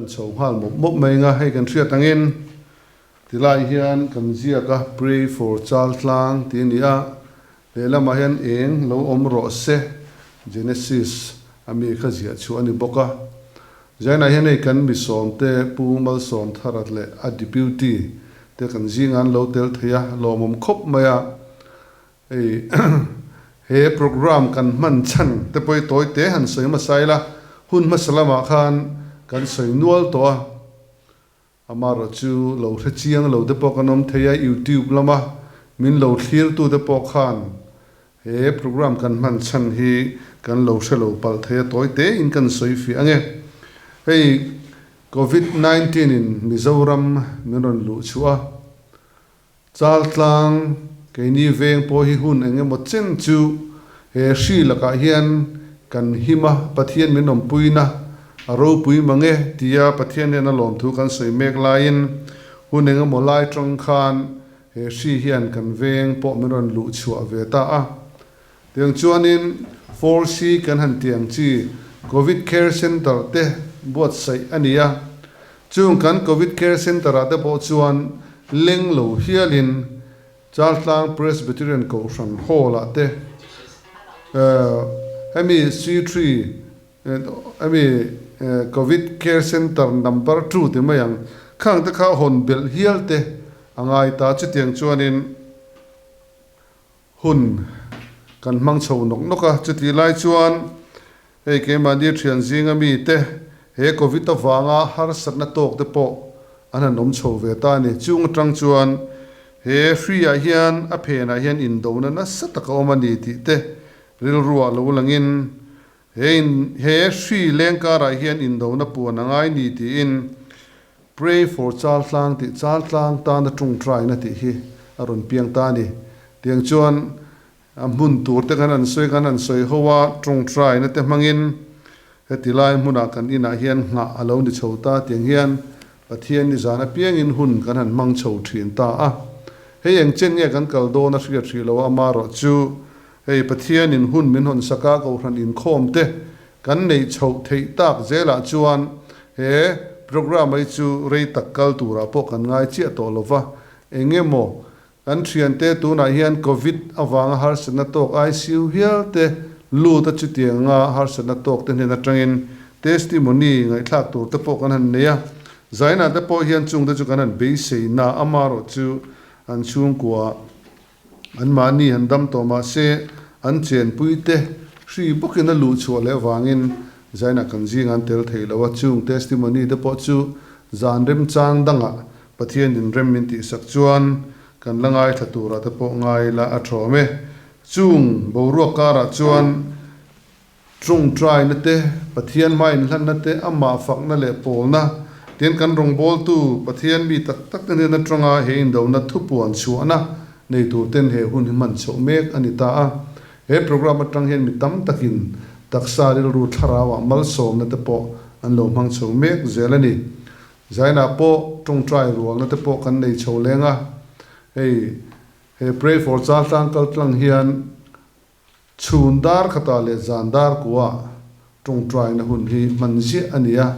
Tan chho nghal mawp mawp mai anga hei kan hriat angin tilai hian kan ziak a pray for Chaltlang tih a ni a, lehlamah hian eng lo awm rawh se Genesis a mi kha ziah chhuah a ni bawk a. Zainah hian hei kan mi sawmte Pu Malsawmthara leh a Deputy te kan zingah an lo tel thei a, lawmawm khawp mai a. Hei he program kan hman chhan te pawh hi tawi te han sawi hmasa ila, hun hmasa lamah khan kan sawi nual tawh a, amaherawh chu lo hre chiang lo te pawh kan awm thei a, YouTube lama min lo thlir tu te pawh khan he program kan hman chhan hi kan lo hre lo palh thei a, tawi te in kan sawi fiah ange. Hei Covid 19 in Mizoram min rawn luh chhuah a. Chaltlang, keini veng pawh hi hun eng emaw chen chu he hri lakah hian kan him a, Pathian min awmpuina a ropui mang e tia Pathian hian a lawmthu kan sawi mek laiin hun eng emaw lai tang khan he hri hian kan veng pawh min rawn luh chhuah ve ta a. Tiang chuanin 4C kan han tih ang chi Covid Care Centre te buatsaih a ni a. Chung kan Covid Care Centre-ah te pawh chuan leng lo hialin Chaltlang Presbyterian Kohhran Hall-ah te hemi C-three hemi Covid Care Centre number two ti mai ang khang te kha hawn belh hial te a ngai ta. Chutiang chuanin Hun kan hmang chho nawk nawk a, chutih lai chuan hei keimahni thian zinga mite he Covid avanga harsatna tawk te pawh an han awm chho ve ta a ni. Chung atang chuan he hri-ah hian a phenah hian indona nasa tak a awm a ni tih te rilruah lo langin he he hri lengkarah hian indona puan a ngai ni tiin Pray for Chaltlang tih Chaltlang tana tawngtaina tih hi a rawn piang ta a ni. Tiang chuan a hmun tur te kan han sawi kan han sawi ho a, tawngtaina te hmangin heti lai hmunah kan inah hian nghah a lo ni chho ta tiang hian Pathian ni zan apiangin hun kan han hmang chho thin ta a. Hei eng chen nge kan kal dawn a hriat hrih lo a, amaherawh chu hei Pathianin hun min hawn sak a, Kohhran inkhawm te Kan neih chhoh theih tak zelah chuan he programme hi chu rei tak kal turah pawh kan ngai chiah tawh lo va, eng emaw kan thiante tunah hian Covid avanga harsatna tawk ICU hial te lut a chutianga harsatna tawk te hnen atangin testimony ngaihthlak tur te pawh kan han nei a, Zainah te pawh hian chungte chu kan han beisei na amarawh chu an chhungkua Anmahni han dam tawh mah se, an chenpui te hri bawkin a luh chhuah leh avangin Zaina kan zing an tel thei lo a, chung testimony te pawh chu zan remchang dangah Pathian in rem min tihsak chuan kan la ngaithla turah te pawh ngai la a thawm e. Chung boruak karah chuan Tawngtaina te, Pathian hma inhlanna te, amah fakna leh pawlna, tin kan rawngbawltu Pathian mi tak tak te hnen atanga he indona thupuan chhuahna nei tur ten he hun hi hman chhoh mek a ni ta a. He program atang hian mi tam takin taksa rilru thlarauah malsawmna te pawh an lo hmang chho mek zel a ni. Zainah pawh tawngtai rualna te pawh kan nei chho leng a, hei he Pray for Chaltlang kaltlang hian Chhun dar khatah leh zan dar kuah tawngtaina hun hi hman ziah a ni a,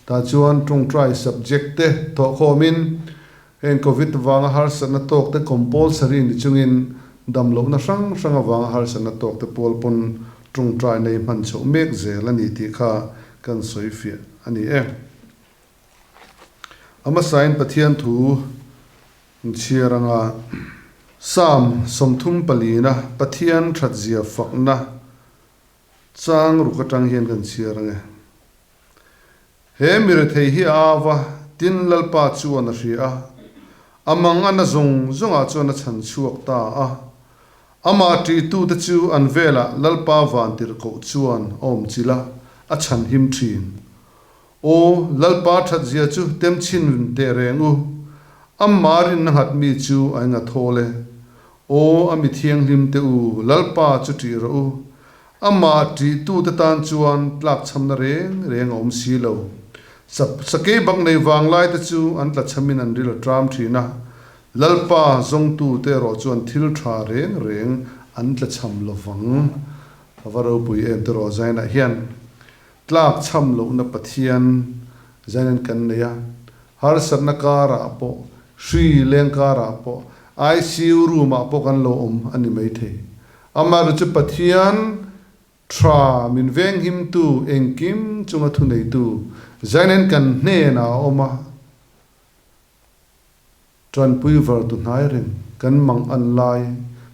tah chuan tawngtai subject te thawhkhawmin heng Covid vanga harsatna tawk te compulsory ni chungin damlohna hrang hrang avanga harsatna tawk te pawl pawn tawngtaina hi hman chhoh mek zel a ni tih kha kan sawi fiah a ni e. A hmasain Pathian thu Inchhiar anga Psalm 34-a Pathian thatzia fakna chang ruk atang hian kan chhiar ange. He mi rethei hi a au a, tin Lalpa chuan a hria a, a mang a na zawng zawngah chuan a chhan chhuak ta a. Amah ṭihtute chu an velah Lalpa vantirhkoh chuan a awm chilh a, a chhan him ṭhin. Aw, Lalpa thatzia chu tem chhin teh reng u, Amma rinna nghat mi chu a enga thawl e. Aw, a mi thianghlim te u, Lalpa chu ṭih rawh u. Amah ṭihtute tan chuan tlakchhamna reng reng a awm si lo. Sakei bak nei vanglai te chu an tlachhamin an ril a ṭam ṭhin a, Lalpa zawngtute erawh chuan thil ṭha reng reng an tlachham lo vang. A va ropui em tiraw Zainah hian. Tlak chham lohna Pathian Zanin kan nei a, harsatna karah pawh, hri leng karah pawh, ICU room ah pawh kan lo awm a ni maithei. Amaherawhchu chu Pathian tha min venghimtu, engkim chunga thuneitu Zanin kan hnenah a awm a. Tanpui vartu hnai reng kan mang an lai,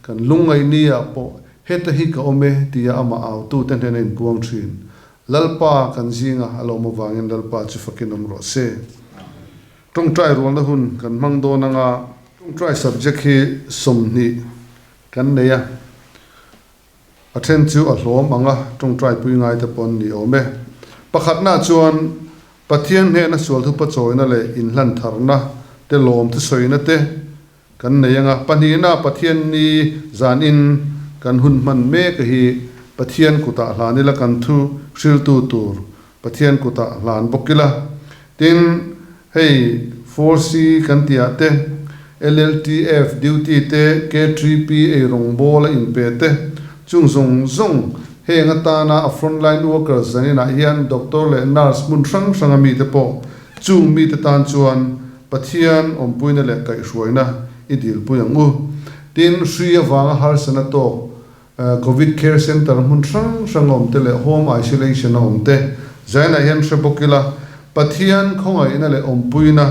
kan lungngaih ni ah pawh heta hi ka awm e tia amah autute hnena inpuang thin. Lalpa kan zinga a lo awm avangin Lalpa chu fakin awm rawh se. Tawngtai rualna hun kan hmang dawn anga tawngtai subject hi 20 kan nei a. A then chu a hlawm ang a, tawngtaipui ngaite pawh an ni awm e. Pakhatnaah chuan Pathian hnehna sual thupa chawina leh inhlan tharna te lawm thusawina te kan nei ang a. Pahnihna Pathian ni zanin kan hun hman mek a hi Pathian kutah hlan ila kan thu hriltu tur Pathian kutah hlan bawk ila. Tin, hei 4C kan tihah te, LLTF duty te, K3P eirawngbawl a inpe te, chung zawng zawng heng atana a frontline workers zaninah hian doctor leh nurse hmun hrang hranga mite pawh chung mite tan chuan Pathian awmpuina leh kaihhruaina i dilpui ang u. Tin, hri avanga harsana tawk Covid Care Centre hmun hrang hrang a awm te leh Home Isolation a awm te zainah hian hre bawk ila, Pathian khawngaihna leh awmpuina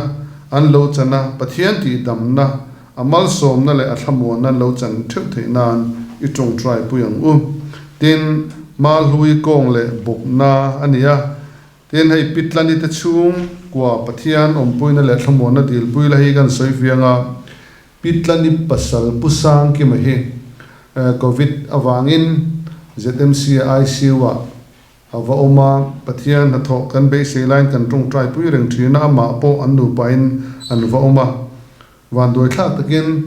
an lo chan a, Pathian tihdamna, a malsawmna leh a thlamuanna an lo chan theuh theih nan i tawngtai pui ang u. Tin, Malhui kawng leh bawkna a ni a, tin hei Pitlani te chhungkua Pathian awmpuina leh thlamuanna dilpui la hi kan sawi fiang a, Pitlani pasal Pu Sangkima hi Covid avangin ZMC ICU-ah a va awm a, Pathian hnathawh kan beisei laiin kan tawngtai pui reng thin a, amah pawh an nupain an va awm a. Vanduai thlak takin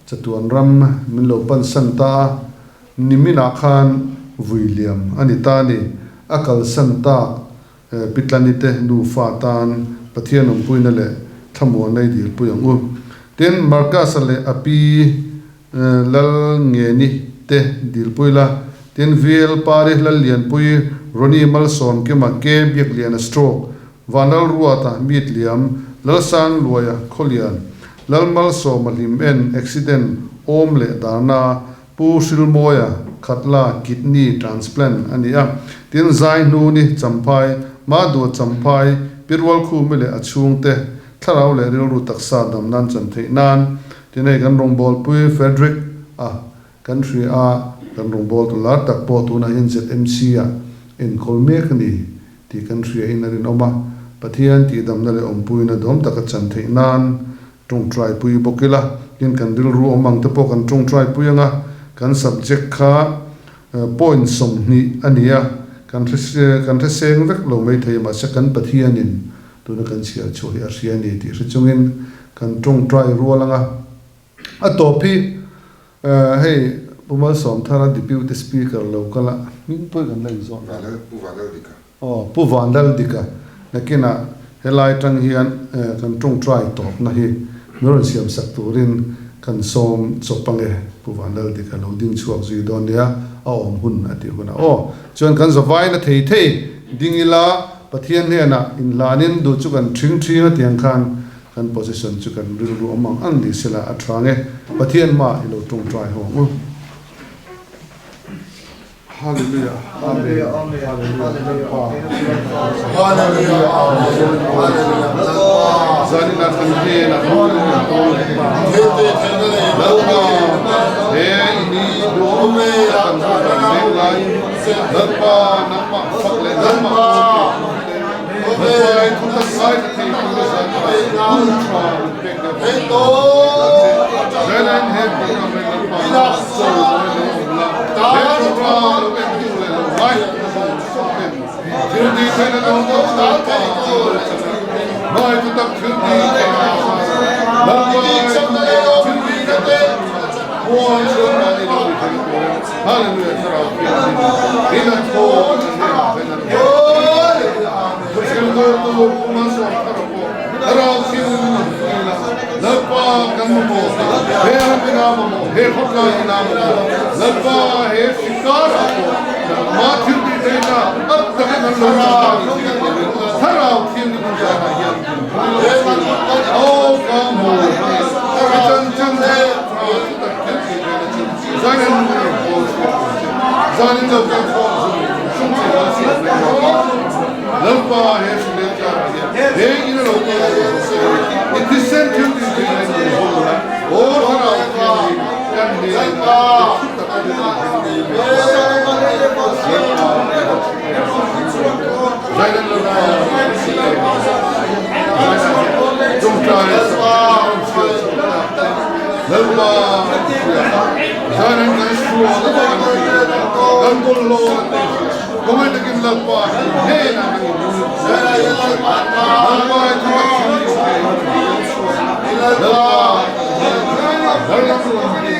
chatuan ram min lo pansan ta a, niminah khan vui liam a ni ta a ni. A kalsan tak Pitlani te nufa tan Pathian awmpuina leh thlamuanna i dilpui ang u. Tin, Marcus-a leh a pi Lalngeni te dilpui la. Tin, VL Pari Lallianpui, Ronnie Malsawmkima, K Biakliana Stroke, Vanlalruata Mitliam, Lalsangluaia Khawlian, Lalmalsawma Hlim En Accident awm leh darna Pu Hrilmawia Khatla Kidney Transplant a ni a, tin zai hnu ni Champhai, Madua Champhai, Pi Rualkhumi leh a chhungte thlarau leh rilru taksa dam nan chan theih nan tin hei kan rawngbawlpui Frederick a kan hria a, kan rawngbawltu lar tak pawh tunah hian ZMC ah enkawl mek a ni tih kan hria in a rinawm a, Pathian tihdamna leh awmpuina dawm taka chan theih nan Tawngtai pui bawk ila, tin kan rilru awm ang te pawh kan tawngtai pui ang a, kan subject kha point 20 a ni a, kan hre kan hre seng vek lo mai thei mahse kan Pathianin tuna kan chhiar chhuah hi a hria a ni tih hre chungin kan tawngtai rual ang a. A tawp hi hei Pu Malsawmthara Deputy Speaker lo kal a, hming pawh hi kan la inzawt dan. Pu Vanlaldika. Aw, Pu Vanlaldika, nakinah helai tang hian kan tawngtai tawpna hi min rawn siam sak turin kan sawm chawp ange, Pu Vanlaldika lo ding chhuak zui dawn nia, a awm hun a tih hunah aw. Chuan kan zavaina thei thei ding ila Pathian hnenah inhlanin duh chu kan thing thing a tiang khan kan position chu kan rilru awm ang ang ni sela a tha ange, Pathian hmaah i lo tawngtai ho ang u. Hallelujah Amen Hallelujah Lalpa Hallelujah Amen Hallelujah Zanin ah kan hnenah Lalpa he ini duhawm tak kan hun kan veng laiin Lalpa nangmah fak leh nangmah Lalpa i thu tak ngaithla thei tura zanin ah hun tha min pek deuh Zanin he program leh Lalpa chaw mawi lo awm la He thu tha lo en tu leh lo ngaihtuahna zawng zawng ten thil tih theihna dawng dawng Lalpa an lo chan a. Hmai thu tak thil tih theihna a hran Lalpa i thu tak thil tih theihna muan chuan mahni lo ni theihna turin Hallelujah Thlarau Thianghlim in a thaw an hnenah theihna Thu thil tur tur Pu Malsawm Thara pawh Thlarau Thianghlim in a hmuh a. Lalpa kan mamawh, he ram ina mamawh, he khawtlai ina mamawh, Lalpa he hrikarah pawh nangmah thil tih theihna a takin an lo chang a ni tih turin Thlarau Thianghlim an zan a. lo kal khawm zung zung che kan siam mai lo. Lalpa he hrileng tlarah hian he in a lo kal tur zawng te hi i thisen thil tih theihna in min hawn a, aw thlarau thianghlim kan hnenah i thu tak a rin ang hian min pe a. Lalpa i va thu em? Zaidan Lalpa i thu em? Zaidan hian tawngtai sak te kan chhiar chhuak tak te Lalpa i hria a, Zaidan kan sual a kan hria a, kan bawlhhlawh a te hria a. Kawngei takin Lalpa hi hnenah kan inlut zel a. Lalpa i thu tak thil tih theih in kan chhuak a. Lalpa Lalram lam hi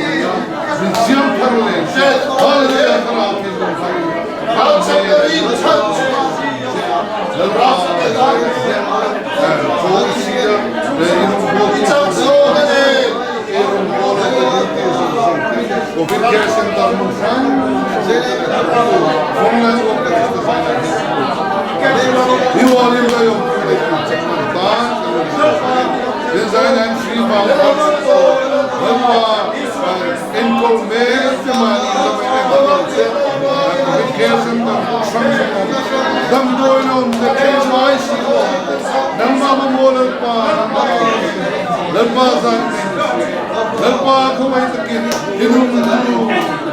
min siam thar leh che. Hallelujah Thlarau thinlung thar in kan hnen Lalpa chawl sia leh i rawngbawltu i rawngbawltu te duty zawng zawng te Covid Care Center hmun hrang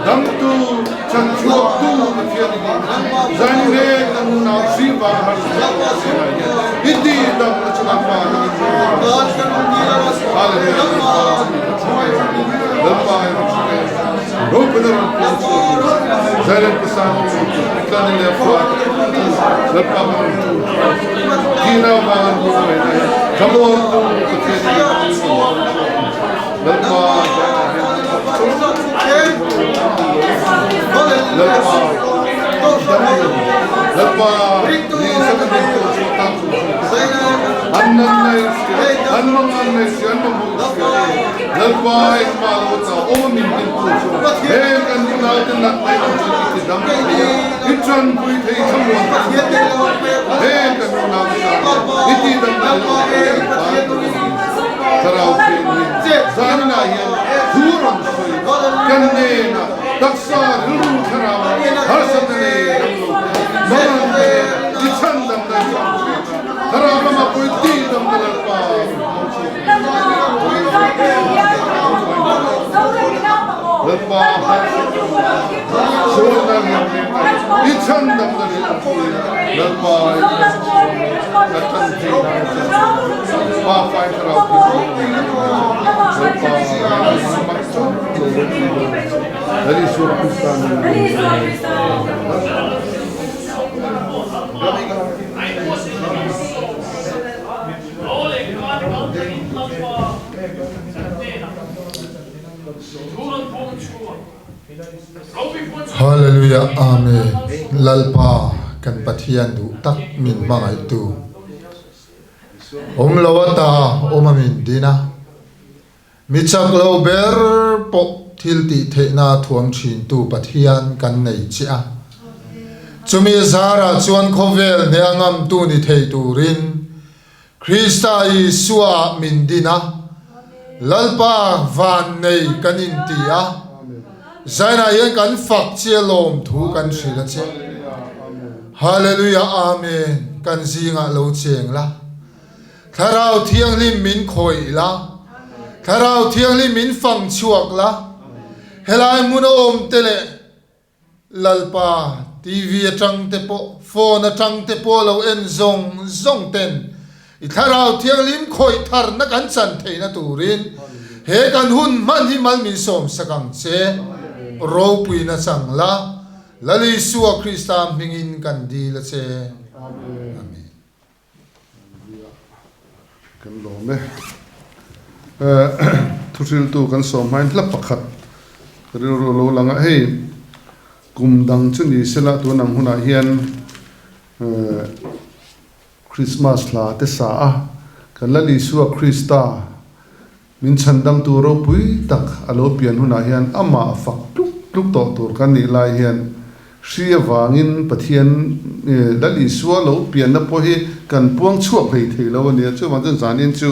Damtu Chanchhuaktu Pathian i nih zaingle kan unau hri vang harsatna tuah si lai hian i ti dam na chu Lalpa nang in min Hallelujah Lalpa Lalpa i rawn hre ropui na rawn puang chhuak in Zailen pasang awm tu Itlani le fa Lalpa ka rawn ṭum Thihna vang an buai mai na hian Thlamuantu Pathian i nih Lalpa Lalpa Thlarau Thianghlim zaninah hian thu rawn sawi kan hnenah taksa rilru thlarau harsatna nei dam lo te mangang te nen i chhan damna i chang thin a, thlarau lamah pawh i tih damna Lalpa rawn hmang chhuak Lalpa harsatna sualna lian leh i chhan damna leh awmpuina Lalpa i ka tan theih nan che Pa fai thlarau thianghlim Lalpa Lal Isua Krista Hallelujah Amen Lalpa kan Pathian duh tak min hmangaihtu awm lo ata awm a min din a mi chak lo ber pawh thil tih theihna thuam thintu Pathian kan nei che a chumi zarah chuan khawvel hneh ngamtu ni thei turin Krista Isua ah min din a, Lalpa van nei kan inti a, Zainah hian kan fak che lawm thu kan hrilh a che. Hallelujah Amen kan zingah lo cheng la, Thlarau Thianghlim min khawih la, Thlarau Thianghlim min fang chhuak la, helai hmun a awm te leh Lalpa, TV atang te pawh, phone atang te pawh lo en zawng zawng ten i Thlarau Thianghlim khawih tharna kan chan theihna turin he kan hun hman hi mal min sawmsak ang che. Ropuina chang la, Lal Isua Krista hmingin kan dil a che. Amen. Kan lawm e. Thuhriltu kan sawm hmain hla pakhat ka rilru a lo lang a, hei kum dang chu ni sela tun ang hunah hian Christmas hla te sa a, kan Lal Isua Krista min chhandamtu ropui tak a lo pian hunah hian amah fak tluk tluk tawh tur kan nih lai hian hri avangin Pathian Lal Isua lo pianna pawh hi kan puang chhuak hlei thei lo a nia. Chuvang chuan zanin chu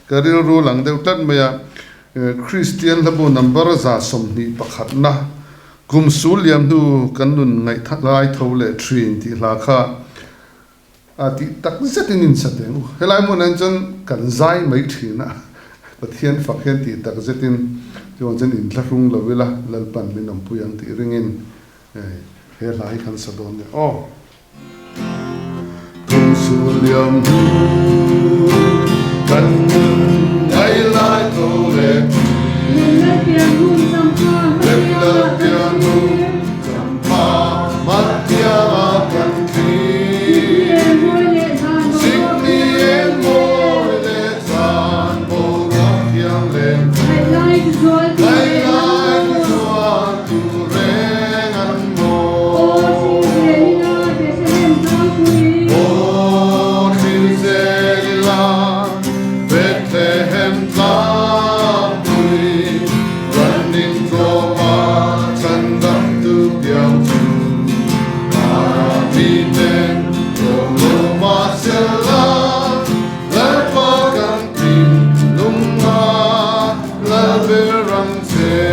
ka rilru lang deuh tlat mai a, Kristian hlabu number 21 na. Kum sul liam hnu kan nun ngaih tho leh thin tih hla kha a tih tak zetin in sa teng u. Helai hmunah hian chuan kan zai mai thin a, Pathian fak hian tih tak zetin chuan chuan inthlahrung lo ila Lalpan min awmpui ang tih ringin he hla hi kan sa dawn nia aw. Kum sul liam hnu kan nun ngaih lai tho leh thin. Remlal pian hun champha hmatianga kan thlir. Sikni eng mawi leh zan boruak thiang leng Ngaih lai tichuan tu reng an maw. Aw thil zel ila Bethlehem tlangpui Running tlawma chhandam tu piang chu Mami ten tlawm lo mahsela Lalpa kan tin lunga Lal ber ang che.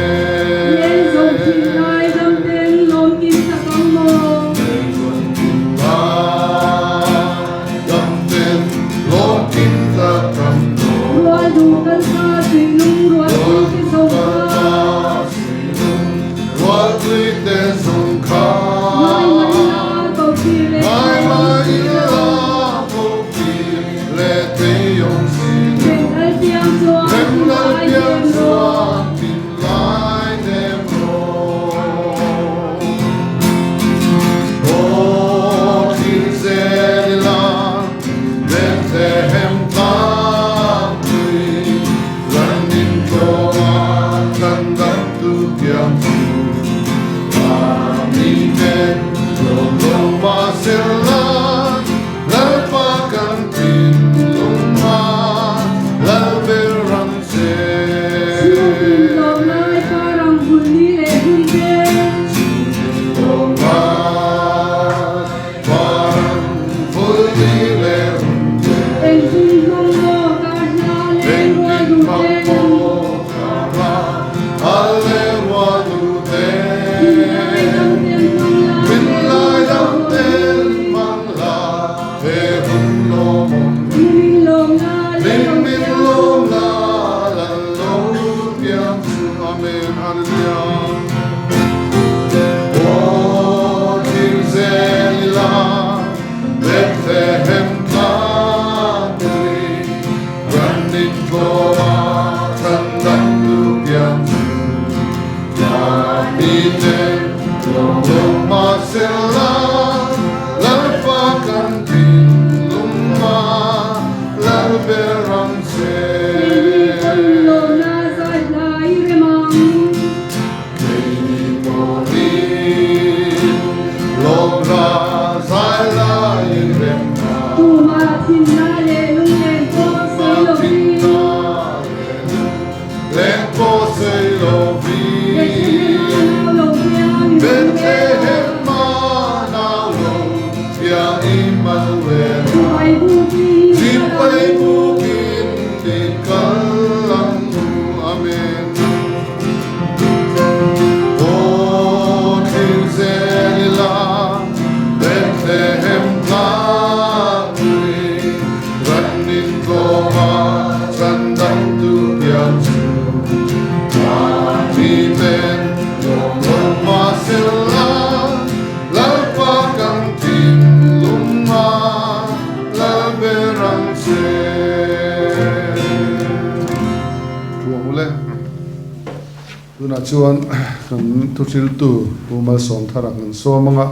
Tunah chuan kan thuhriltu Pu Malsawmthara kan sawm ang a.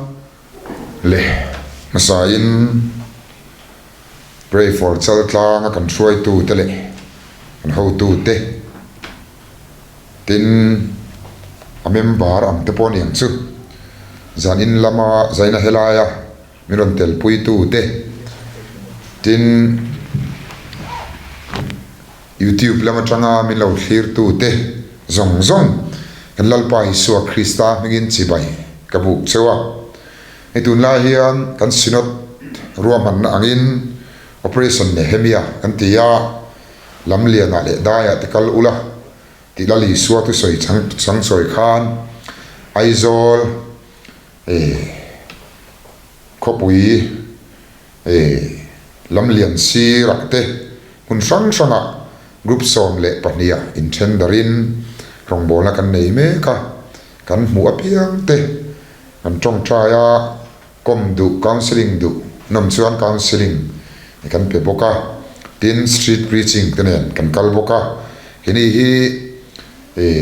Le hmasain Pray for Chaltlanga kan hruaitute leh kan hotute tin a member ang te pawh aniang chu zanin lama zaina helaia min rawn telpuitute tin YouTube lam atanga min lo thlirtute zawng zawng kan Lalpa Isua Krista hmingin chibai ka buk cheu a. Hei tunlai hian kan Synod ruahmanna angin Operation Nehemia kan ti a, Lamlianah leh Daiah te kal ula tih Lal Isua thusawi chang chang sawi khan. Aizawl khawpui lamlian sirah te hmun hrang hrangah group 12 ah inthen darin rawngbawlna kan nei mek a, kan hmuh apiang te kan tawngtai a. Kawm duh, counselling duh nawm chuan counselling kan pe bawk a, tin street preaching te nen kan kal bawk a, heni hi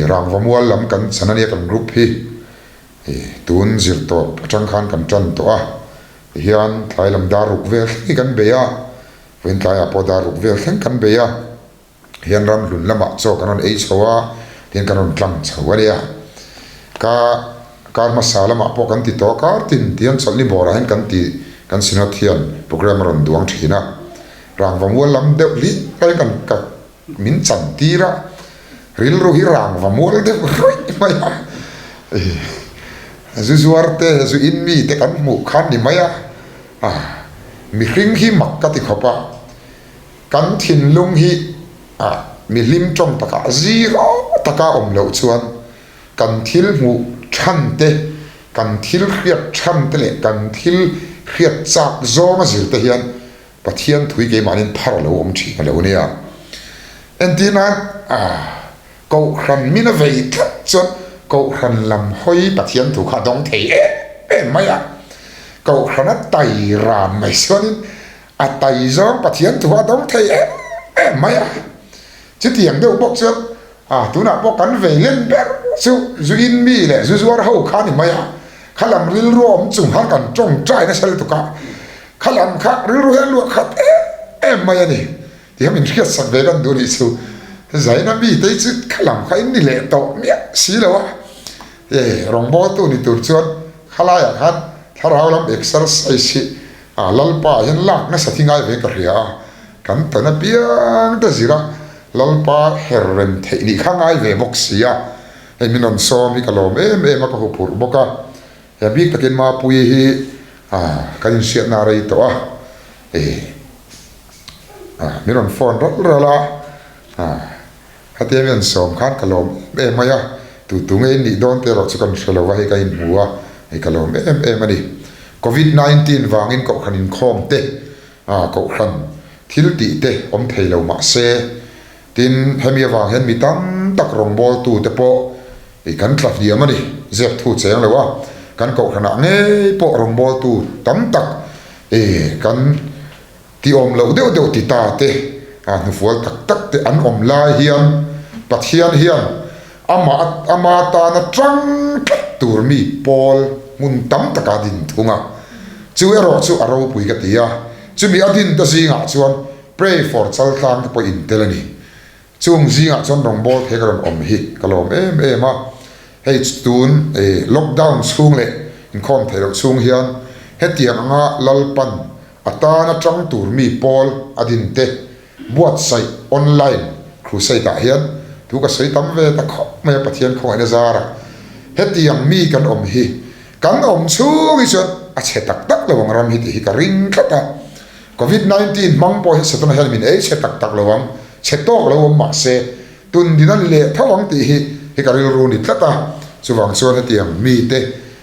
Rangva mual lam kan chan a nia kan group hi tun zir tawp atang khan kan tan tawh a, tihian tlai lam dar ruk vel thleng hi kan bei a, vawiin tlaiah pawh dar ruk vel thleng kan bei a. Hian ram hlun lamah chaw kan rawn ei chho a, tin kan rawn tlang chho a nia. Ka kar hmasa lamah pawh kan ti tawh a, kar tin tihian chawlhni bawrah hian kan ti kan Synod hian programme a rawn duang thin a. Rangva mual lam deuh hlir aiin kan ka min chan tir a, rilru hi rangva mual deuh ruih mai a. Zu zuar te, zu in mi te kan hmuh khan ni mai a, mihring hi mak ka ti khawp a. Kan thinlung hi a mihlim tawng takah zira taka awm loh chuan kan thil hmuh than te, kan thil hriat than te leh kan thil hriat chak zawnga zir te hian Pathian thui keimahnin phar a lo awm thin a lo nia. Entir nan a Kohhran min a vei tlat chuan Kohhran lam hawi Pathian thu kha a dawng thei em em mai a. Kohhran a tai ran mai chuanin A tai zawng Pathian thu a dawng thei em em mai a. Chutiang deuh bawk chuan a tunah pawh kan vei len ber chu zu in mi leh zu zuar ho kha a ni mai a. Kha lam rilru awm chung khan kan tawngtai nasa lutuk a, kha lam kha rilru hian luah khat em em mai a ni. Tihian min hriatsak ve kan duh nih chu Zaina mite hi chu kha lam kha in ni leh tawh miah si lo a. E rawngbawltu ni tur chuan khalaiah khan thlarau lam exercise hi A Lalpa hian lak nasa thi ngai ve ka hria a, kan tawn apiang te zira Lalpa her rem theih nih kha ngai ve bawk si a, hei min rawn sawm hi ka lawm em em a, ka huphurh bawk a, he bik takin Mapuii hi kan inhriatna a rei tawh a, min rawn phone ral ral a. Khatia mi an sawm khan ka lawm em em mai a, tu tu nge in nih dawn te erawh chu kan hre lo va, hei ka inhmu a, hei ka lawm em em a ni. Covid 19 vangin kohhran inkhawm te, ah kohhran thil tih te awm thei lo mah se, tin hemi avang hian mi tam tak rawngbawltu te pawh i kan tla hniam a ni, zep thu cheng lo a, kan kohhranah ngei pawh rawngbawltu tam tak i kan Ti awm loh deuh deuh ti ta te, a hnufual tak tak te an awm lai hian Pathian hian amah ama tana tang tlat tur mi pawl hmun tam taka a din thung a. Chu erawh chu a ropui ka ti a, chumi a din ta zingah chuan Pray for Chaltlang te pawh intel a ni. Chung zingah chuan rawngbâwl thei ka rawn awm hi ka lawm em em a, hei tun lockdown chhung leh inkhawm theih loh chhung hian hetiang anga Lalpan a tana tang tur mi pawl a din te buatsaih online crusade ah hian thu ka sawi tam ve ta khawp mai a Pathian khawngaihna zarah hetiang mi kan awm hi kan awm chhung hi chuan a chhe tak tak lo ang ram hi tih hi ka ring tlat a. Covid 19 hmang pawh hi Setana hian min ei chhe tak tak lo ang, chhe tawk lo awm mah se, tun din a ni leh tho ang tih hi hi ka rilru ni tlat a, chuvang chuan hetiang mite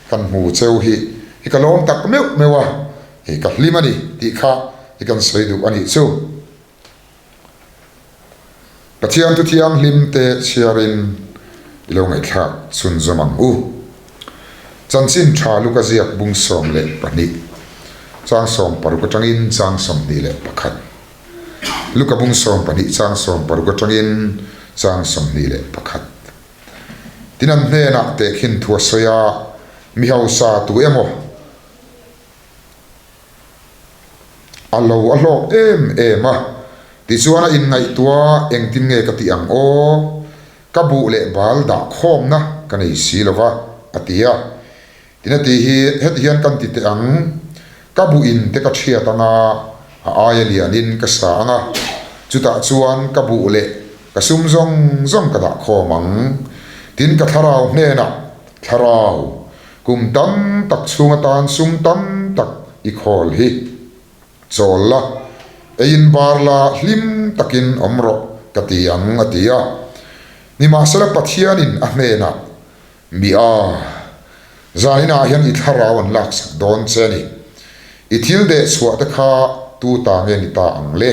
kan hmu cheu hi hi ka lawm tak meuh meuh a, hei ka hlim a ni tih kha hi kan sawi duh a nih chu. Pathian thu thianghlim te chhiarin i lo ngaihthlak chhunzawm ang u. Chanchin tha Luka ziak bung 12, chang 60 atangin chang 21. Luka bung 12 chang 60 atangin chang 21. Tin an hnenah tehkhin thu a sawi a, mi hausa tu emaw? A lo a hlawk em em a, tichuan a inngaihtuah engtin nge ka tih ang aw, ka buh leh bal dah khawmna ka nei si lo va, a ti a. Tin a tih hi heti hian kan ti teh ang, ka buh in te ka thiat anga a aia lianin ka sa anga, chutah chuan ka buh leh ka sum zawng zawng ka dah khawm ang. Tin ka thlarau hnenah Thlarau, kum tam tak chhung atan sum tam tak i khawl hi. Chawl la, eiin bar la hlim takin awm rawh ka ti ang a ti a. Nimahsela Pathianin a hnenah, Mi a. Zaninah hian i thlarau an laksak dawn che a ni. I thil deh chhuah te kha tu ta nge ni ta ang le?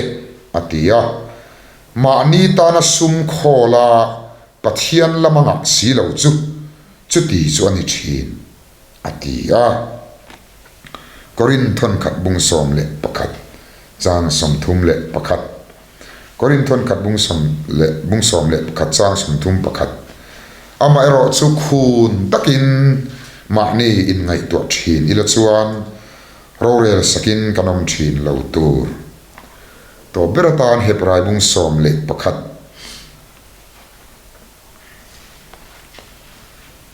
a ti a. Mahni tana sum khawla Pathian lama ngah si lo chu chuti chu a ni thin, a ti a. Korinth thawnkhat bung 11 chang 31. Korinth thawnkhat bung sawm leh bung 11 chang 31. Amaherawh chu khun takin mahni inngaihtuah thin ila chuan rorel sakin kan awm thin lo tur. Tawp ber atan Hebrai bung 11.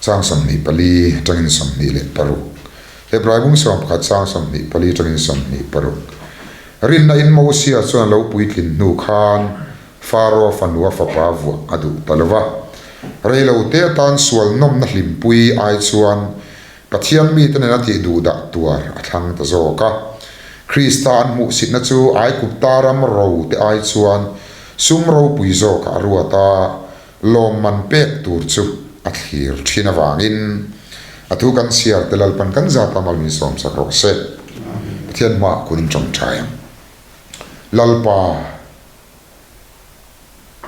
Chang 24 atangin 26. Hebrai bung 11 chang 24 atangin 26. Rinna in Mosia chuan a lo puitlin hnu khan Faro fanua fapa vuah a duh ta lo va. Reilo te atan sual nawmna hlimpui ai chuan Pathian mite nena tih duhdah tuar a thlang ta zawk a. Krista an hmuhsitna chu Aigupta ram ro te ai chuan Sum ropui zawkah a ruat a, lawmman pek tur chu a thlir thin avangin a thu kan chhiar te Lalpan kan zat a mal min sawmsak rawh se. Pathian hmaah kun in tawngtai ang. Lalpa,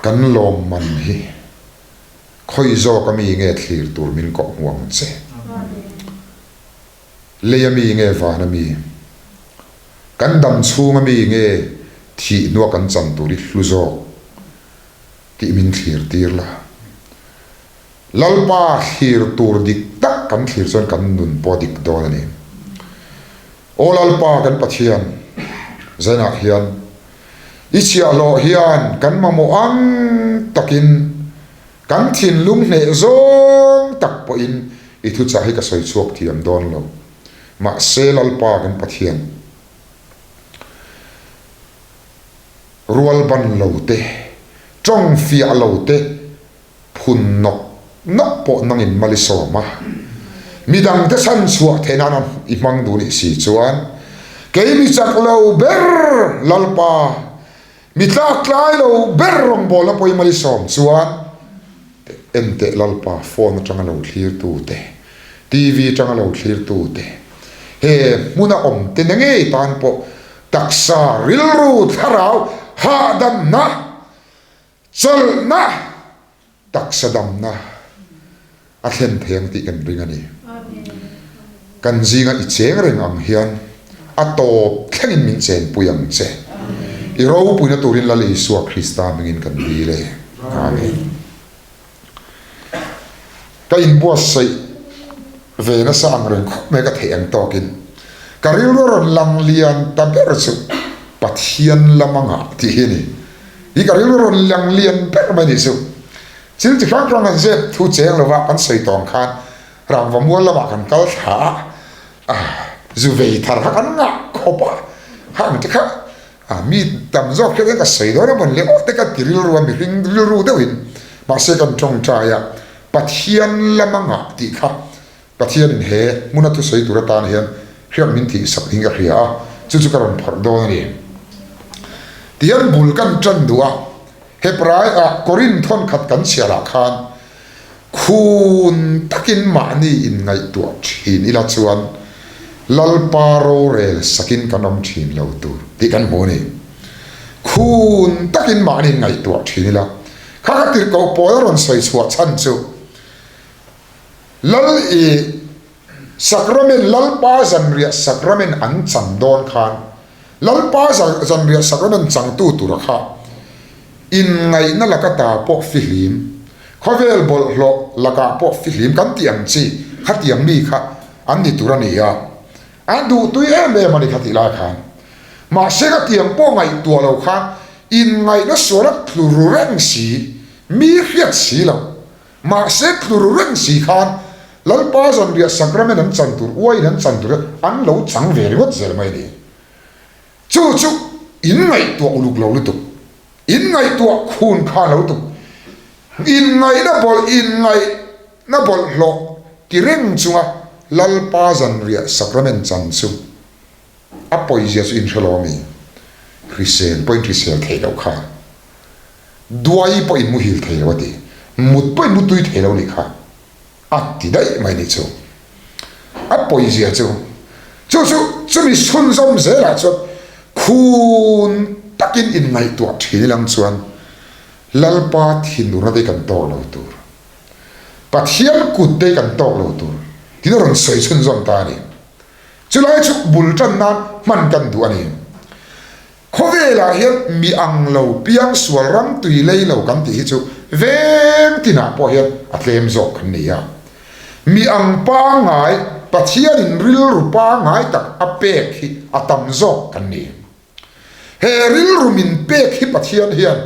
kan lawmman hi khawi zawk ami nge thlir tur min kawh hmu ang che? Lei ami nge van ami? Kan dam chhung ami nge thih hnua kan chan tur i hlu zawk tih min thlir tir la. Lalpa thlir tur dik tak kan thlir chuan kan nun pawh a dik dawn a ni. Aw Lalpa kan Pathian, zainah hian i chhiahhlawh hian kan mamawh ang takin kan thinlung hneh zawng tak pawhin i thuchah hi ka sawi chhuak thiam dawn lo. Mahse Lalpa kan Pathian, rual ban lo te, tawng fiah lo te, phun nawk nawk pawh nangin mal i sawm a, midangte chhan chhuah theih nan i hmang duh nih si chuan, kei mi chak lo ber Lalpa, mi tlak tlai lo ber rawngbawlna pawh i mal i sawm chuan, Enteh Lalpa phone atanga lo thlir tu te, TV atanga lo thlir tu te, he hmuna awm te na ngei tan pawh taksa, rilru, thlarau, hahdamna, chawlhna, taksa damna a thlen thei ang tih kan ring a ni. Kan zinga i cheng reng ang hian a tawp thlengin min chenpui ang che. I ropuina turin Lal Isua Krista hmingin kan dil e. Amen. Ka inbuatsaih ve nasa ang reng khawp mai ka theih ang tawkin ka rilru a rawn lang lian ta ber chu Pathian lama ngah tih hi a ni. Hi ka rilru a rawn lang lian ber mai nih chu. Thil chi hrang hrang an zep thu cheng lova kan sawi tawng khan Rangva mual lamah kan kal thla a, zu vei thar kha kan ngah khawp a, hang te kha mi tam zawk hian ka sawi dawn a mawn le aw te ka ti rilru a, mihring rilru deuhin mahse kan tawngtai a, Pathian lama ngah tih kha Pathianin he hmuna thusawi tur atan hian hriat min tih sak niin ka hria a, chu chu ka rawn phawrh dawn a ni. Tihian bul kan tan duh a, Hebrai ah Korinth thawnkhat kan chhiarah khan Khun takin mahni inngaihtuah thin ila chuan Lalpa rorel sakin kan awm thin lo tur tih kan hmu a ni. Khun takin mahni inngaihtuah thin ila kha ka tirhkoh pawl a rawn sawi chhuah chhan chu Lal i Sacrament Lalpa zanriah Sacrament an chan dawn khan Lalpa zanriah Sacrament changtu tura kha inngaihna laka ta pawh fihlim, khawvel bawlhhlawh lakah pawh fihlim kan tih ang chi khatiang mi kha an ni tur a ni a, an duhtui em em a ni kha tih lai khan. Mahse khatiang pawh ngaihtuah lo khan inngaihna suala tlu ru reng si, mi hriat si lo. Mahse tlu ru reng si khan Lalpa zanriah Sacrament an chan tur, uaiin an chan tur an lo chang ve ringawt zel mai a ni. Chu chu in ngaihtuah uluk lo lutuk, in ngaihtuah khun khan lo lutuk, in ngaihna bawlh in ngaihna bawlhhlawh ti reng chunga Lalpa zanriah Sacrament chan chu a pawizia chu in hre lo a mi? Hrisel pawhin hrisel theih loh kha. Duai pawh in muhil thei lo a ti. Mut pawh in mutui thei lo nih kha a ti daih mai nih chu. A pawizia chu, chu chu chumi chhunzawm zelah chuan khun takin inngaihtuah thin ilang chuan Lalpa thinurna te kan tawk lo tur, Pathian kut te kan tawk lo tur tiin a rawn sawi chhunzawm ta a ni. Chulai chu bul tan nan hman kan duh a ni. Khawvelah hian mi ang lo piang sual ram tui lei lo kan tih hi chu veng tinah pawh hian a tlem zawk kan ni a. Mi ang pangngai, Pathianin rilru pangngai tak a pek hi a tam zawk kan ni. He rilru min pek hi Pathian hian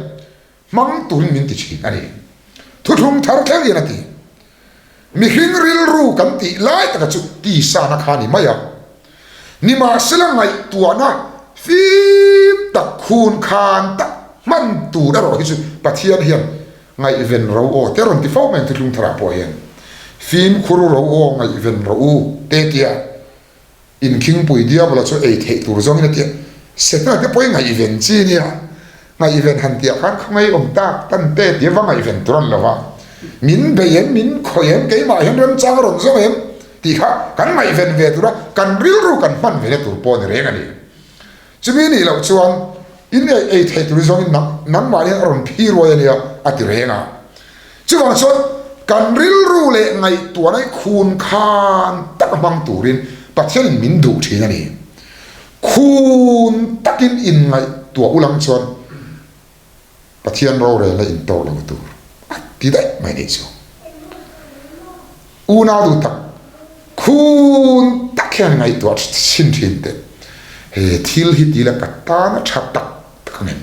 hmang turin min ti thin a ni. Thuthlung thar thleng hian a ti. Mihring rilru kan tih lai taka chu tisana kha a ni mai a. Nimahsela ngaihtuahna fim tak khun khan tak hman tur erawh hi chu Pathian hian ngaihven ro aw te rawn ti fo mai ang thuthlung tharah pawh hian. Fimkhur ro aw ngaihven ro u te tia. Inkhingpui diabla chu ei theih tur zawngin a ti a, Setana te pawh i ngaihven chi nia, ngaihven han tih ah khan khawngaih awm tak tan te tia va ngaihven tur a ni lo va, min bei em, min khawih em, keimah hian remchang a rawn zawng em tih kha kan ngaihven ve tur a, kan rilru kan hman ve na tur pawh a ni reng a ni. Chumi nih loh chuan in ei theih tur zawngin nangmah hian a rawn phi ruai a nia a ti reng a. Chuvang chuan kan rilru leh ngaihtuahna hi khun khan tak hmang turin Pathianin min duh thin a ni. Khun takin inngaihtuah ulang chuan Pathian rorelna intawk lo tur a ti daih mai nih chu. Unau duh tak, khun tak hian ngaihtuah chhin thin teh. He thil hi ti la ka tan a tha tak tak ang em?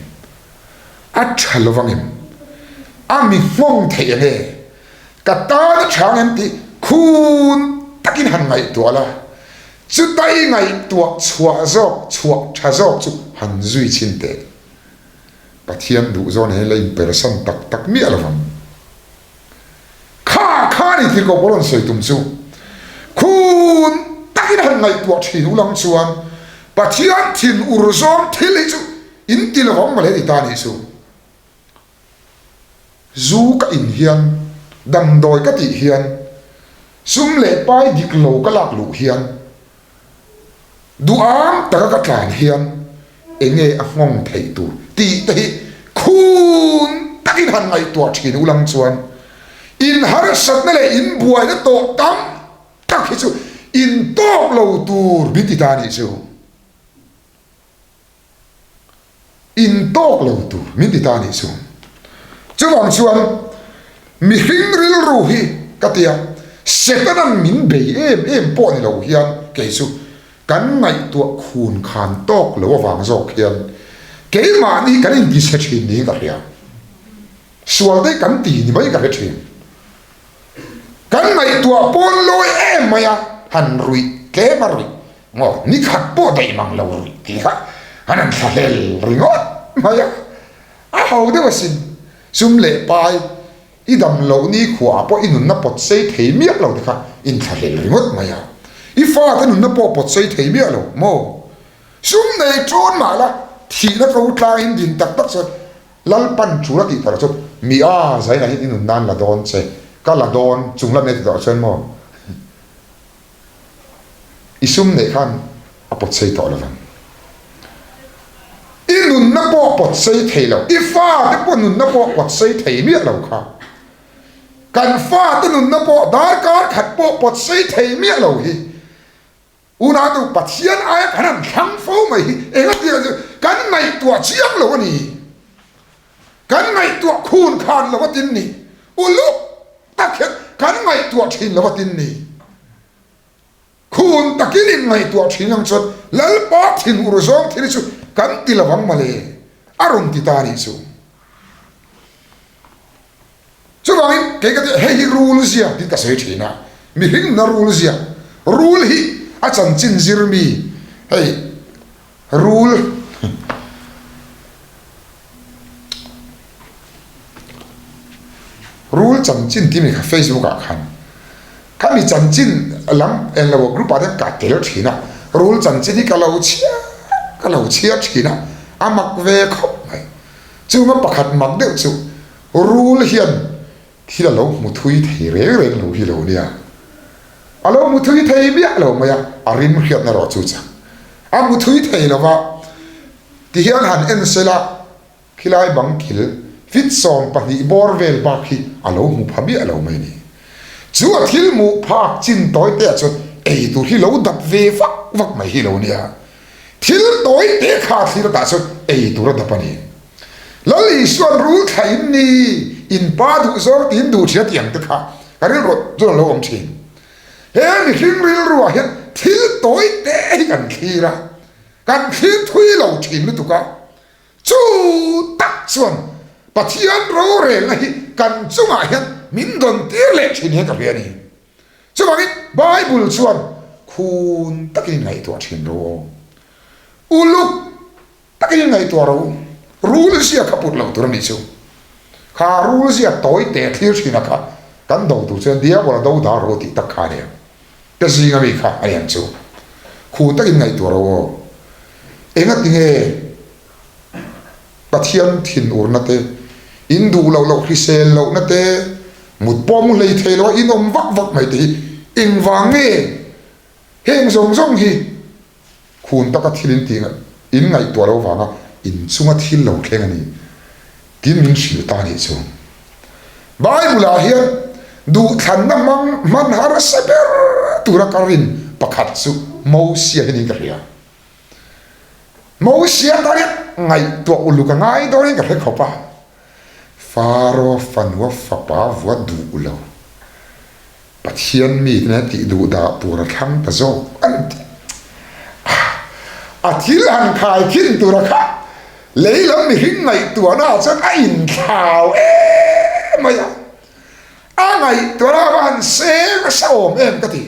A tha lo vang em? A mi nghawng theih ang e? Ka tan a tha ang em tih khun takin han ngaihtuah la, chuta i ngaihtuah chhuah zawk chhuah tha zawk chu han zui chhin teh. Pathian duh zawn hian la inpersan tak tak miah lo vang. Kha kha ni thil ko pawh rawn sawi tum chu khun takin han ngaihtuah thin ulang chuan Pathian thin ur zawng thil hi chu in ti lovang mawle ti ta nih chu. Zu ka in hian, damdawi ka tih hian, sum leh pai dik lo ka lak luh hian, Duham taka ka tlan hian enge a nghawng theih tur tih te hi khun takin han ngaihtuah thin ulang chuan in harsatna leh in buaina tawh tam tak hi chu in tawk lo tur min ti ta nih chu. In tawk lo tur min ti ta nih chu. Chuvang chuan mihring rilru hi ka tia Setanan min bei em em pawh ni lo hian kei chu kan ngaihtuah khun khan tawk lo avang zawk hian keimahni kan intichhe thin niin ka hria. Sual te kan ti ni mai ka hre thin. Kan ngaihtuah pawn lawi em mai a, han ruih tlem a ruih Ngaw ni khat pawh daih mang lo ruih tih kha an han thla hlel ringawt mai a, a ho deuh asin. Sum leh pai i dam loh ni khuaah pawh i nunna pawt sei thei miah lo te kha in thla hlel ringawt mai a, i fate nunna pawh pawt sei thei miah lo maw? Sum nei ṭun mah la thihna ko tlangin din tak tak chuan Lalpan ṭul a tih tawh chuan mi a zainah hian i nun nan la dawn che, ka la dawn chung lam e ti tawh chuan maw? I sum neih khan a pawt sei tawh lovang. I nunna pawh pawt sei thei lo, i fate pawh nunna pawh pawt sei thei miah lo kha. Kan fate nunna pawh darkar khat pawh pawt sei thei miah lo hi unau Pathian aia kan han thlang fo mai hi engati chu kan ngaihtuah chiang lo a ni. Kan ngaihtuah khun khan lo a tin ni. Uluk tak hian kan ngaihtuah thin lo a tin ni. Khun takin in ngaihtuah thin ang chuan Lalpa thin ur zawng thil hi chu kan ti lo ang mawle a rawn ti ta a nih chu. Chuvangin kei ka ti hei hi rul zia tiin ka sawi thin a, mihring nuna rul zia, rul hi a chanchin zir mi hei Rul Rul chanchin tih mi kha Facebook ah khan kha mi chanchin lam eng lo group ah te ka tel thin a, rul chanchin hi ka lo chhiar ka lo chhiar thin a, a mak ve khawp mai. Chunga pakhat mak deuh chu rul hian thil a lo hmu thui thei reng reng lo hi lo nia. A lo mu thui thei miah lo mai a, a rim hriatna erawh chu chak a mu thui thei lo va. Tihian han en sela khilai bang kil fit 12 bawr vel bak hi a lo hmu pha miah lo mai a ni. Chu a thil hmuh phak chin tawi te ah chuan ei tur hi lo dap ve vak vak mai hi lo nia. Thil tawi te kha thlir atah chuan ei tur a dap a ni. Lal Isua'n rul thla in ni, in pa duh zawng tiin duh thin a tih ang te kha ka rilru chuan a lo awm thin. He mihring rilruah hian thil tawi te hi kan thlir a, kan thlir thui lo thin lutuk a, chu tak chuan Pathian rorelna hi kan chungah hian min dawn tir leh thin hian ka hria a ni. Chuvangin Bible chuan khun takin ngaihtuah thin ro aw. Uluk Takin ngaihtuah ro, rul zia kha put loh tur a nih chu. Kha rul zia tawi te thlir thina kha kan do tur chuan diabol a do dal ro tih tak kha a nia. Ka zing ami kha a niang chu. Khu takin ngaihtuah ro aw. Engati nge Pathian thinurna te, in duh loh loh hrisel lohna te, mut pawh mu hlei thei loha in awm vak vak mai te hi engvang nge heng zawng zawng hi Khun taka thil in tih in ngaihtuah lo vanga in chunga thil lo thleng a ni tiin min hrilh ta a nih chu. Bible ah hian duhthlanna hmang hman harsa ber tura ka rin pakhat chu Mosia hi niin ka hria. Mosia tan hian ngaihtuah uluk a ngai dawnin ka hre khawp a, Faro fanua fapa vua duh lo. Pathian mi te nen tih duh dah tur a thlang ta zawk an ti. A thil han khai khin tura kha lei lam mihring ngaihtuahna ah chuan a inthlau em mai a. A ngaihtuahna a va han seng nasa awm em ka ti.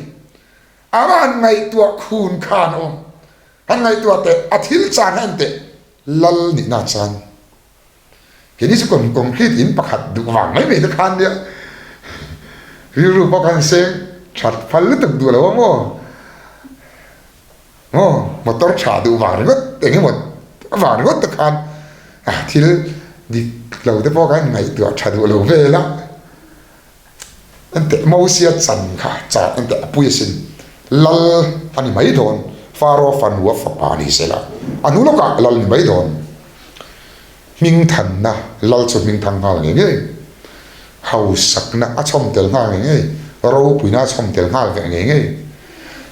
A va han ngaihtuah khun khan awm. Han ngaihtuah teh, a thil chan a en teh, lal nihna chan. Keini chu concrete in pakhat duh vang mai mai te khan nia rilru pawh khan seng that phal lutuk duh lo a maw maw motor tha duh vang ringawt eng emaw vang ringawt te khan a thil dik lo te pawh khan ngaihtuah tha duh lo vel a. Enteh Mosia chan kha chan enteh a pui asin lal a ni mai dawn Faro fanu a fapa ni sela a hnu lawkah lal ni mai dawn hmingthanna lal chu hmingthang nghal ngei ngei hausakna a chhawm tel nghal ngei ngei ropuina a chhawm tel nghal vek ngei ngei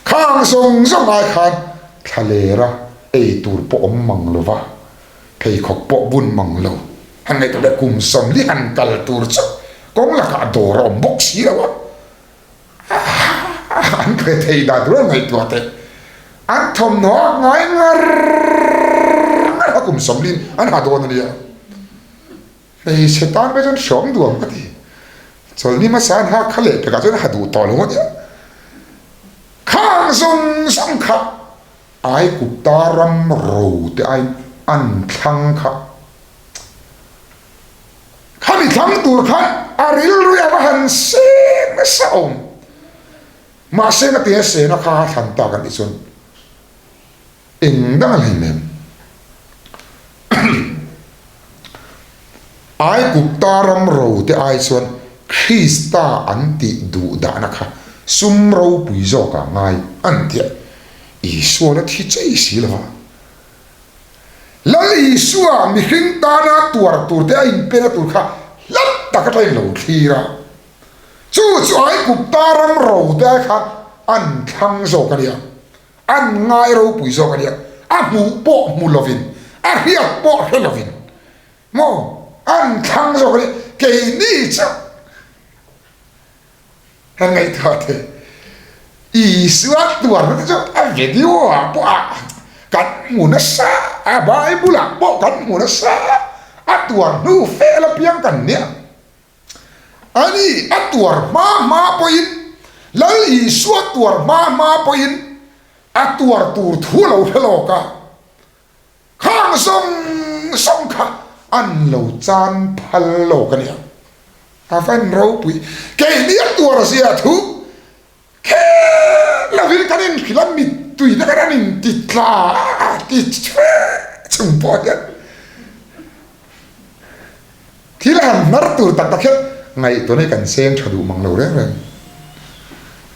khang zawng zawng ai khan thlalera ei tur pawh awm mang lova Pheikhawk pawh bun mang lo. Han ngaihtuah leh kum 40 han kal tur chu kawng lakah dawr a awm bawk si lo a. An hre thei dan tur an ngaihtuah teh. An thawmhnaw a ngai ngar ngar a kum 40 an ha dawn a nia. Hmeichhe tan pawh chuan hreawm duam ka ti. Chawlhni hmasa an ha kha leh pekah chuan a ha duh tawh lo a nia. Khang zawng zawng kha Aigupta ram ro te aiin an thlang kha. Khami thlang tur khan a rilru a va han seng nasa awm. Mahse nga tia sena kha a thlan tak a nih chuan eng dang a hlim em? Aigupta ram ro te ai chuan Krista an tih duh dahna kha sum ropui zawkah ngai an ti a. Isua la thi chei si lo va. Lal Isua mihring tana tuar tur te a inpena tur kha hlat tak atangin lo thlir a. Chu chu Aigupta ram ro te ai khan an thlang zawk a nia, an ngai ropui zawk a nia, a hmuh pawh hmu lovin, a hriat pawh hre lovin maw an thlang zawk a nia, keini chu Ka ngaihtuah thei. Isua tuarna te chu a video ah pawh a kan hmu nasa a, Bible ah pawh kan hmu nasa a, tuar hnu fel apiang kan nia. Ani a tuar hma hma pawhin, Lal Isua tuar hma hma pawhin a tuar tur thu a lo hre lawk a. Khang zawng zawng kha an lo chan phal lo ka nia. A van ropui. Keini a tuar zia thu kher lovin kan inhrilh a, mittui te khan an inti tla a ti chhe chung pawh hian thil han hnar tur tak tak hian ngaihtuahna hi kan seng tha duh mang lo reng reng.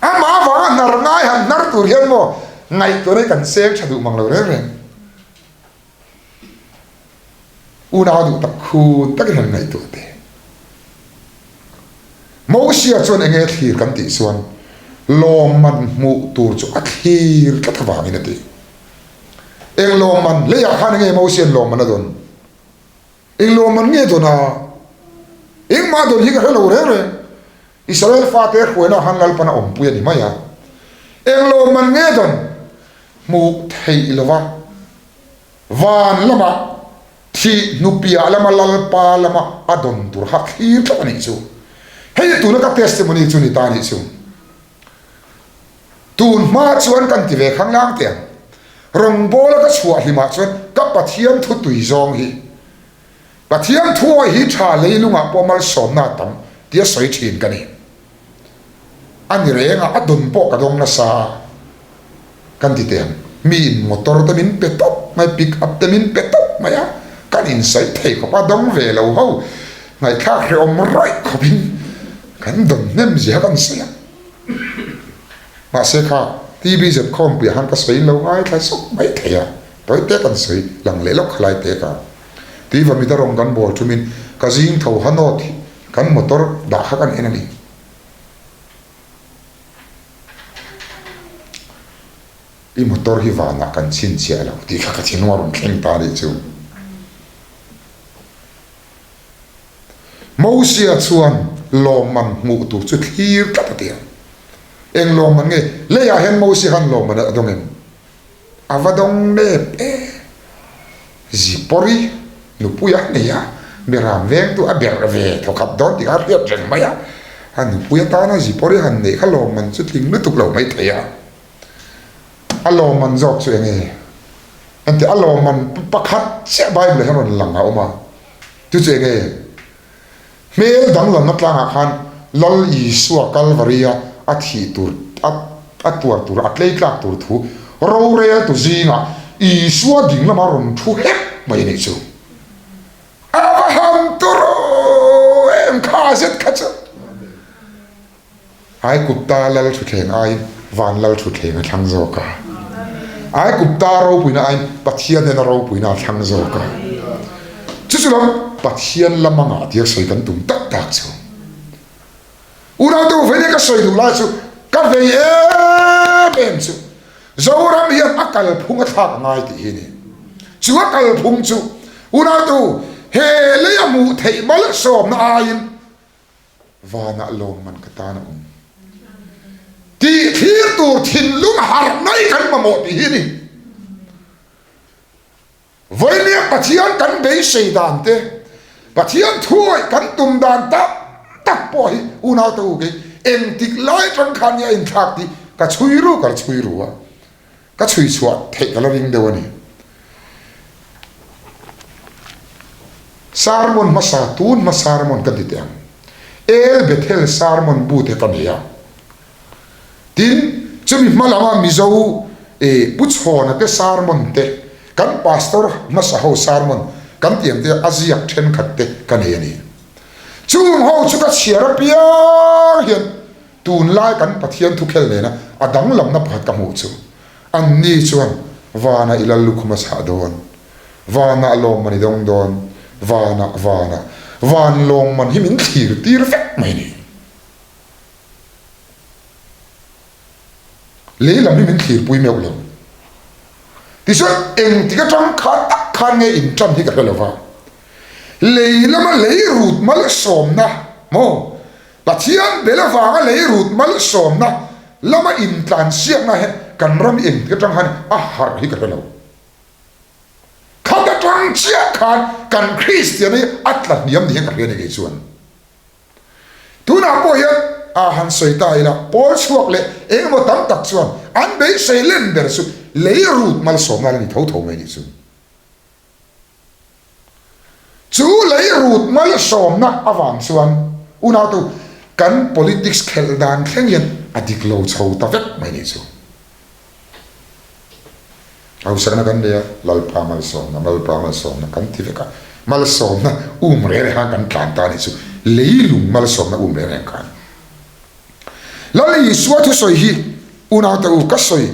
Amah avanga hnar. Tunlai han hnar tur hian maw ngaihtuahna hi kan seng tha duh mang lo reng reng. Unau duh tak khun takin han ngaihtuah teh. Mosia chuan enge thlir kan tih chuan lawmman hmuh tur chu a thlir tlat avangin a ti. Eng lawmman? Leiah khan enge Mosia'n lawmman a dawn? Eng lawmman nge dawn a? Engmah dawn hi ka hre lo reng reng. Israel fate hruaina khan Lalpan a awmpui a ni mai a. Eng lawmman nge dawn? Hmuh theih lova van lama thih hnupiah lama Lalpa lama a dawn tur kha thlir tlat a nih chu. Hei tuna ka testimony chu ni ta a nih chu. Tun hma chuan kan ti ve khang lang teh ang. Rawngbawla ka chhuah hlimah chuan ka Pathian thu tui zawng hi Pathian thuawi hi tha leilungah pawh malsawmna a tam tia sawi thin ka ni. A ni reng a, a dawn pawh ka dawng nasa a kan ti teh ang. Miin motor te min pe tawp mai, pick up te min pe tawp mai a, kan insawi thei khawp a, dawng ve lo ho ngaihthlak hrehawm rawih khawpin kan dawn hnem zia kan sawi a. Mahse kha TBZ khawmpuiah khan ka sawi lo ngaithla zawk mai thei a, tawi te kan sawi lang leh lawk khalai te ka Tiva mita rawng kan bawl thumin ka zing tho ha nawt hi kan motor dah kha kan en a ni. I motor hi vanah kan chhinchhiah lo tih kha ka thinlung a rawn thleng ta a nih chu. Mosia chuan lawmman hmuh tur chu thlir tlat a ti a. Eng lawmman nge? Leiah hian Mosia khan lawmman a dawng em? A va dawng nep e. Zipawri nupui a nei a, Beram vengtu a berh ve thawkhat dawn tih kha a hriat reng mai a. A nupui atana Zipawri han neih kha lawmman chu tling lutuk lo mai thei a. A lawmman zawk chu eng nge? Engti a lawmman pakhat chiah Bible ah hian rawn lang a awm a. Chu chu eng nge? Hmel danglamna tlangah khan Lal Isua Kalvari-a a thih tur, a a tuar tur, a tlei tlak tur thu roreltu zingah Isua ding lama rawn thu hep mai a nih chu. A va han tur em kha zet kha chu! Aikupta lal thutthleng aiin van lal thutthleng a thlang zawk a. Aikupta ropuina aiin Pathian nena ropuina a thlang zawk a. Chu chu lam Pathian lama ngah tir sawi kan tum tak tak chu. Unau vei leh ka sawi duh lai chu ka vei em em chu Zoram hian a kalphung a thlak a ngai tih hi a ni. Chu a kalphung chu unau he lei a hmuh theih malsawmna aiin Vanah lawmman ka tan a awm. Tih thlir tur thinlung harh mai kan mamawh tih hi a ni. Vawinia Pathian kan beisei dan te, Pathian thuawih kan tum dan tak tak pawh hi unaute u kei engtik lai atang khan nge a inthlak tih ka chhui ru ka la chhui ru a, ka chhui chhuah theih ka la ring deuh a ni. Sermon hmasa tun hma sermon ka ti teh ang. El Bethel sermon bu te ka nei a. Tin, chumi hma lama Mizo eh Pu Chhawna te sermon te, kan pastor hmasa ho sermon kan tih ang te a ziak thenkhat te ka nei a ni. Chung ho chu ka chhiar apiang hian tunlai kan Pathian thukhel nena a danglamna pakhat ka hmuh chu. Anni chuan vanah i lal lukhum a chhah dawn, vanah lawmman i dawng dawn, vanah, vanah, van lawmman hi min thlir tir vek mai ni. Lei lam hi min thlir pui meuh lo. Tichuan engtik atang khan tak khan nge in tan hi ka hre lo va. Lei lama lei rut malsawmna maw? Pathian bel avanga lei rut malsawmna lama intlansiakna hian kan ram engtik atang khan a harh hi ka hre lo. Khat atang chiah khan kan Kristian hi a tla hniam ni hian ka hria ni kei chuan. Tunah pawh hian a han sawi ta ila pawl chhuak leh engemaw tam tak chuan an beisei len ber chu lei rut malsawmna la ni tho tho mai nih chu. Chu lei rut malsawmna avang chuan unautu kan politics khelh dan thleng hian a dik lo chho ta vek mai nih chu. Hausakna kan nei a, Lalpa malsawmna, Lalpa malsawmna kan ti vek a, malsawmna um reng reng khan kan tlan ta nih chu, leilung malsawmna um reng reng khan. Lal Isua thusawi hi. Unaute u, ka sawi,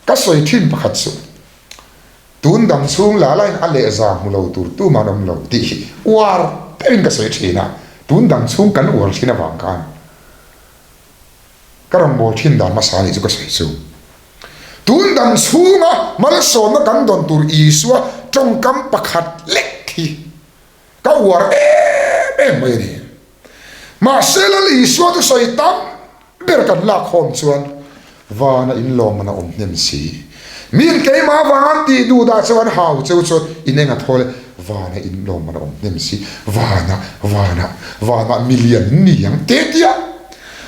ka sawi thin pakhat chu, tun dang chhung la lain a lehza hmu lo tur tum an awm lo tih hi uar deuhin ka sawi thin a, tun dang chhung kan uar thin avang khan ka rawn bawl thin dan hmasa nih chu ka sawi chu. Tun dang chhunga malsawmna kan dawn tur Isua tawngkam pakhat lek hi ka uar em em mai a ni. Mahse Lal Isua chu sawi tam ber kan lak khawm chuan vana inlawm man a awm hnem si. Min keimah avang an tih duh dah chuan hau cheu chuan in eng a thawl e, vana inlawm man a awm hnem si, vana, vana, vana milian ni ang te tia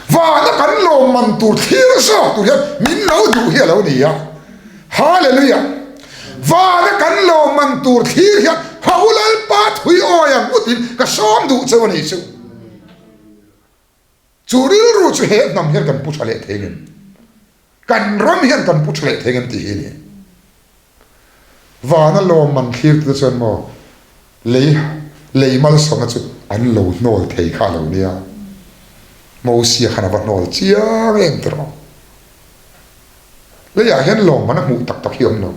vana kan lawm man tur thlir zawk tur hian min lo duh hi a lo ni a. Hallelujah! Vana kan lawm man tur thlir hian ha u Lalpa thui awi ang utin ka sawm duh cheu a nih chu. Chu rilru chu he hnam hian kan pu tha leh thei ngem? Kan ram hian kan pu tha leh thei ngem tih hi a ni. Vana lawm man thlir te chuan maw lei lei malsawmna chu an lo hnawl thei kha a lo nia. Mosia khan a va hnawl chiang em tiraw? Leiah hian lawmman a hmuh tak tak hi awm lo.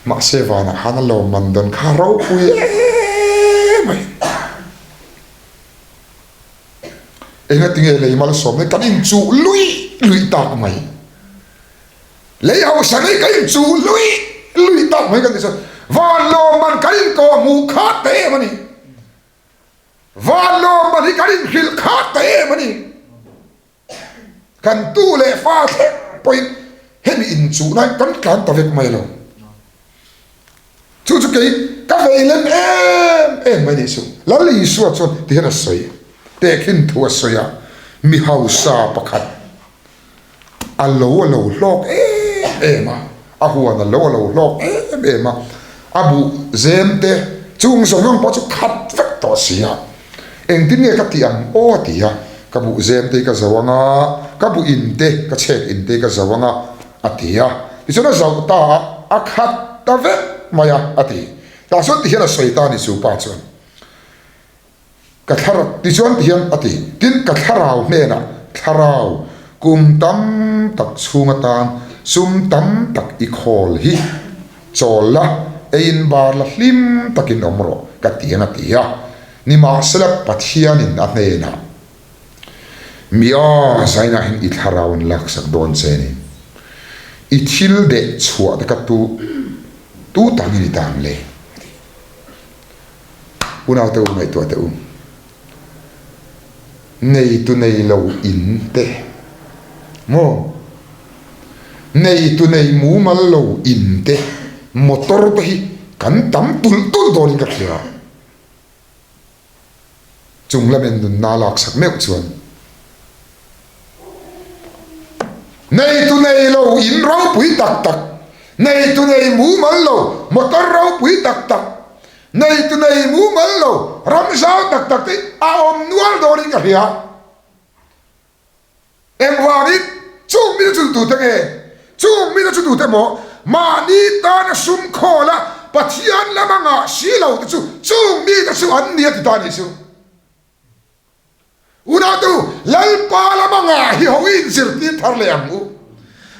Mahse vanah khan a lawmman dawn kha ropui em mai. Engatinge lei malsawmna kan inchuh luih luih tak mai. Lei hausa nei kan inchuh luih luih tak mai kan ti chuan van lawmman kan inkawh hmuh khat ta em a ni. Van lawmman hi kan inhrilh khat ta em a ni. Kan tu leh fa thleng pawhin hemi inchuhna kan tlan ta vek mai lo. Chu chu kei ka vei lem em em mai nih chu. Lal Isua chuan ti hian a sawi, tehkhin thu a sawi a, mi hausa pakhat a lo a lo hlawk em em a, a huan a lo a lo hlawk em em a, a buh zem te chung zawng zawng pawh chu khat vek tawh si a. Engtin nge ka tih ang aw a ti a, ka buh zem te hi ka zo ang a, ka buh in te, ka chhek in te hi ka zo ang a, a ti a. Tichuan a zoh ta a, a khat ta vek mai a, a ti. Tah chuan tihian a sawi ta a ni chu pa chuan. Ka thlar, tichuan tihian a ti, tin ka thlarau hnenah thlarau kum tam tak chhung atan sum tam tak i khawl hi chawl la, eiin bar la hlim takin awm rawh ka ti ang a ti a. Nimahsela Pathianin a hnenah, Mi a zainah hian i thlarau an laksak dawn che ni. I thil deh chhuah te ka tu tu tangin i tang le? a ti. Unaute u ngaihtuah teh u. Neitu nei lo in te maw? Neitu nei mumal lo in te motor te hi kan tam tulh tulh dawnin ka hria. Chung lamin nunna laksak meuh chuan neitu nei lo in ropui tak tak, neitu nei mumal lo motor ropui tak tak, neitu nei mumal lo ram zau tak tak te a awm nual dawnin ka hria. Engvangin chung mite chu tute nge? Chung mite chu tute maw? Mahni tana sum khawl a Pathian lama ngah si lo te chu chung mite chu an ni a ti ta nih chu. Unautu, Lalpa lama ngah hi ho i inzirtir thar leh ang u.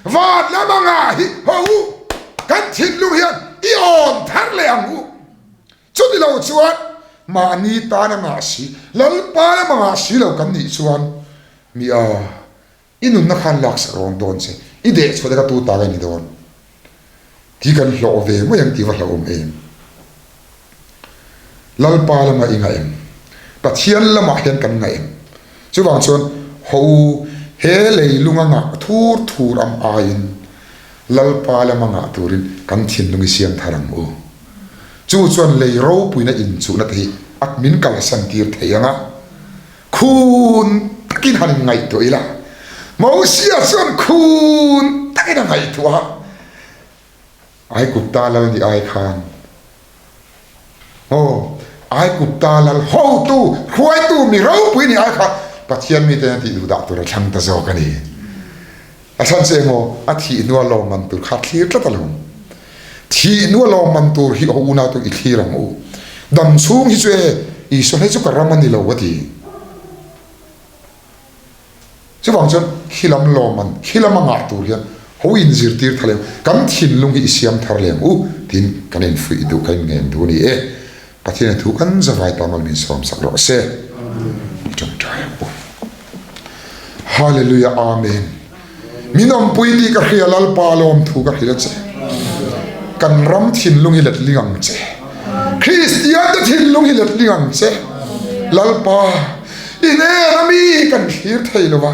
Van lama ngah hi ho u kan thinlung hian i awn thar leh ang u. Chuti lo chuan mahni tana ngah si, Lalpa lama ngah si lo kan nih chuan mi a, i nunna khan laksak rawn dawn che, i deh chhuah te kha tu ta nge ni dawn? Ti kan hlawh ve mai ang tih va hlauhawm em? Lalpa lamah i ngah em? Pathian lamah hian kan ngah em? Chuvang chuan haw u, he leilunga ngah thur thur ang aiin Lalpa lama ngah turin kan thinlung i siam thar ang u. Chu chuan lei ropuina inchuhna te hi a min kalsan tir thei ang a, khun takin han inngaihtuah ila. Mosia chuan khun takin a ngaihtuah a, Aigupta lal ni ai khan aw, Aigupta lal hotu, hruaitu mi ropui ni ai khan Pathian mite hian tih duh dah tur a thlang ta zawk a ni. A chhan che emaw, a thih hnua lawmman tur kha thlir tlat a lo. Thih hnua lawmman tur hi aw unau tu i thlir ang u. Dam chhung hi chu e, Isua hlei chu ka ram a ni lo a ti. Chuvang chuan khi lam lawmman, khi lama ngah tur hian Ho inzirtir thar leh ang, kan thinlung hi i siam thar leh ang u tiin kan infuih duh, kan inngen duh a ni e. Pathian a thu kan zavai ta mal min sawm sak rawh se. I tawngtai ang u. Hallelujah Amen. Min awmpui tih ka hria Lalpa lawmthu ka hrilh a che. Kan ram thinlung hi letling ang che. Kristian te thinlung hi letling ang che. Lalpa in en a mi kan thlir thei lo va.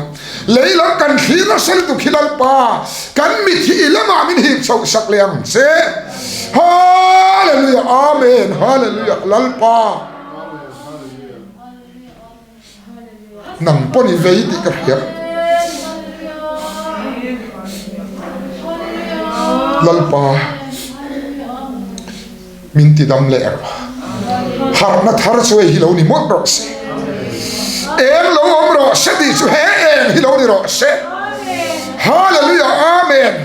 Lei lam kan thlir nasa lutuk hi Lalpa kan mit hi i lamah min hip chhoh sak leh ang che. Hallelujah Amen Hallelujah Lalpa. Nang pawn i vei tih ka hria. Lalpa min ti dam leh rawh. Harhna thar chu hei hi lo ni mawlh rawh se. Eng lo awm rawh se tih chu he eng hi lo ni rawh se. Hallelujah Amen.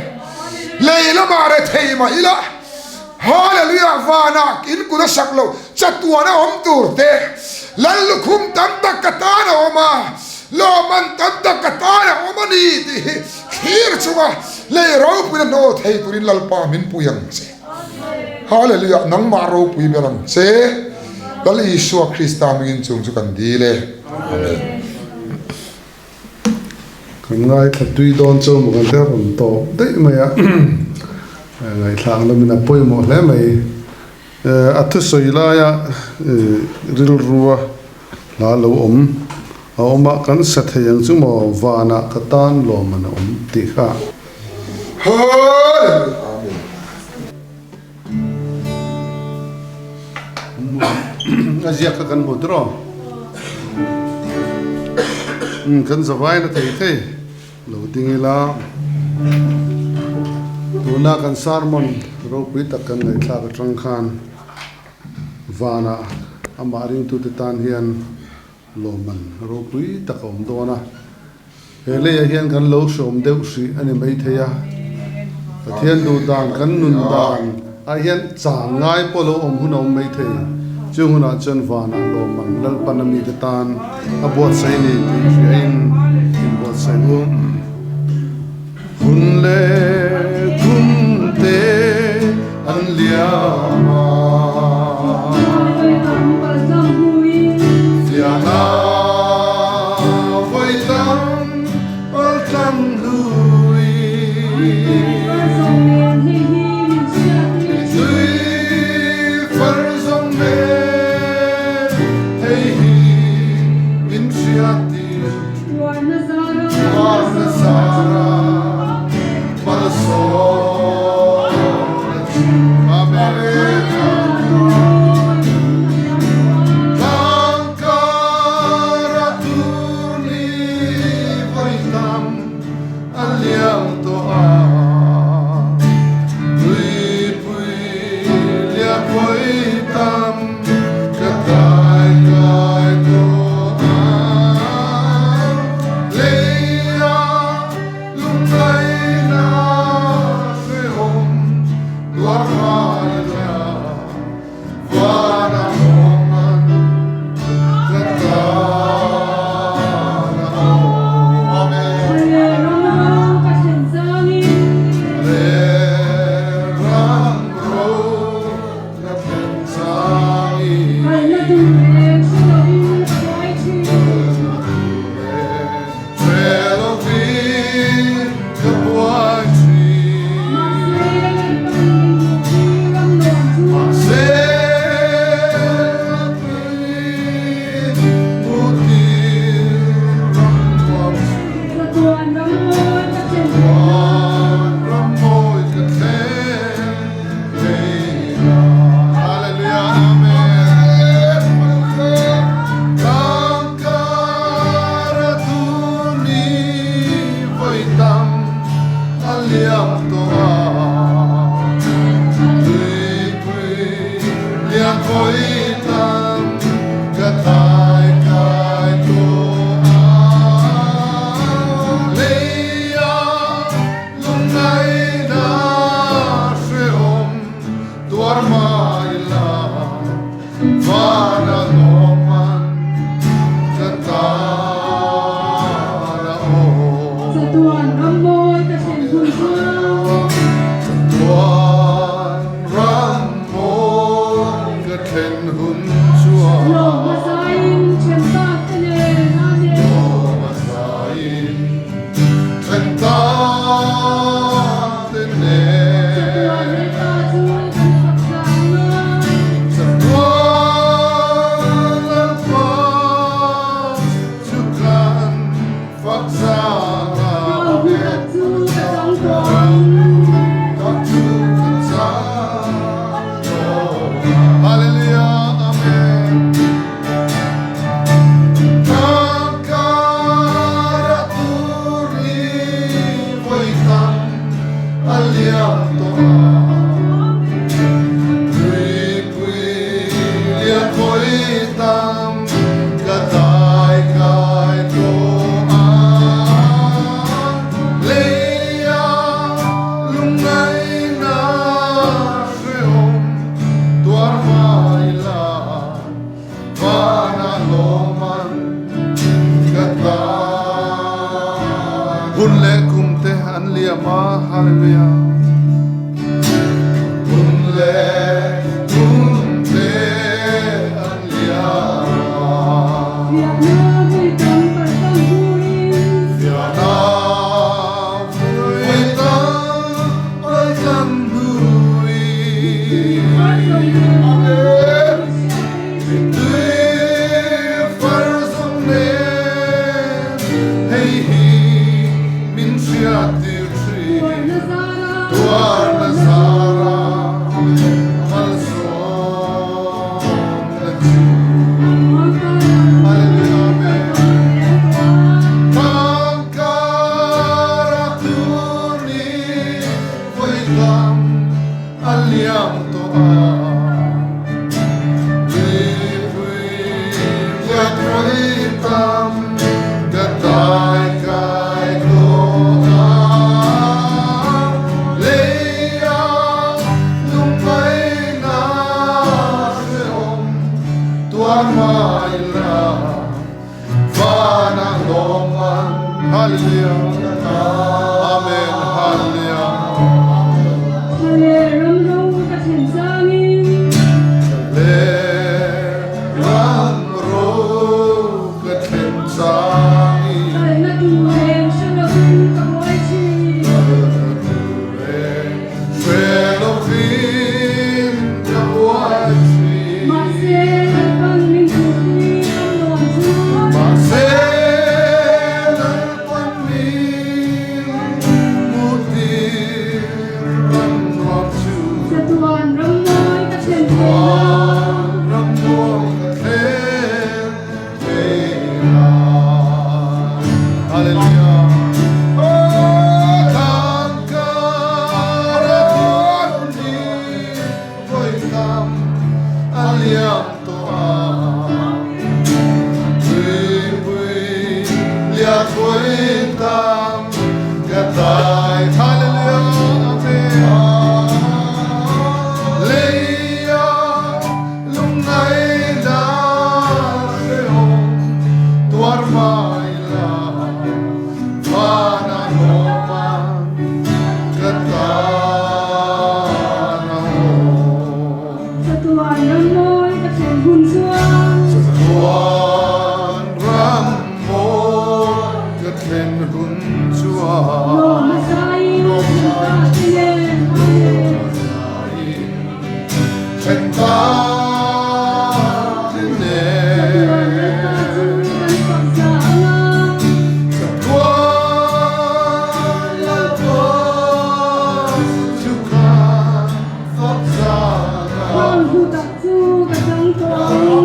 Lei lamah rethei mah ila. Hallelujah Vanah in kut a sak lo chatuan a awm tur te Lal lukhum tam tak ka tan a awm a lawmman tam tak ka tan a awm a ni tih hi thlir chunga lei ropuina hnawl thei turin Lalpa min pui ang che. Hallelujah Nangmah ropui ber ang che Lal Isua Krista hmingin chung chu kan dil e. Amen. Kan ngaithla tui dawn chu maw kan tel rawn tawp daih mai a, ngaihthlak lamin a pawimawh hle mai. A thusawi laia rilrua hla lo awm a awm a, kan sa thei ang chu maw vanah ka tan lawm an awm tih kha. A ziak kha kan hmu tiraw? Umm kan zavain a thei thei lo ding ila tuna kan sermon ropui tak kan ngaihthlak atang khan vanah amah ringtute tan hian Lawmman ropui tak a awm dawn a, he leiah hian kan lo hreawm deuh hrih a ni maithei a, Pathian duh dan kan nun dan ah hian chang ngai pawh lo awm hun a awm maithei, chung hunah chuan vanah lawmman Lalpan a mite tan a buatsaih a ni tih hriain inbuatsaih u. Hun leh kum te an liam a. Fiahna vawi tam pal tlang hlui. Tui far zawng nen hei hi min hriat tir. Tuarna zara malsawmna chu. Amen. Hallelujah. Hun leh hun te an liam a. Fiahna vui tam paltlang hnuin. Fiahna vui tam paltlang hnuin. Mittui far zawng nen hei hi min hriattir thin. Tuarna zara malsawmna chu. Hallelujah Amen. Tangkara turni vawi tam a liam tawh a. Mipui lian vawi tam ka tai kai tawh a. Leia lungngaihna hrehawm tuar mai la vana lawm an. Hallelujah Amen Hallelujah. Thla leh ram ro ka thlen changin. Thla leh ram ro ka thlen changin. Kalna tur reng hre lovin ka buai thin. Kalna tur reng hre lovin ka buai thin. Mahse Lalpan min hmuhtir ram nuam chu. Mahse Lalpan min hmuhtir ram nuam chu. Chatuan ram mawi ka thlen thei nan. Chatuan ram mawi ka thlen thei nan. Hallelujah. Oh, tangkar a ni vawi tam a liam tawh a. Tuipui lian vawi tam ka tai. Hallelujah. Amen. Leia lungngaihna hrehawm tuar mai la vana lawma ka tan a awm. Chatuan ram mawi ka thlen hun chuan. Chatuan ram mawi ka thlen hun chuan. Lawm a zaiin then ta te nen. Lawm a zaiin then ta te nen. Chatuan Lalpa chu kan fak za ang a. Chatuan Lalpa chu kan fak za ang a. Khang hnu tak chu ka chang tawh ang. Khang hnu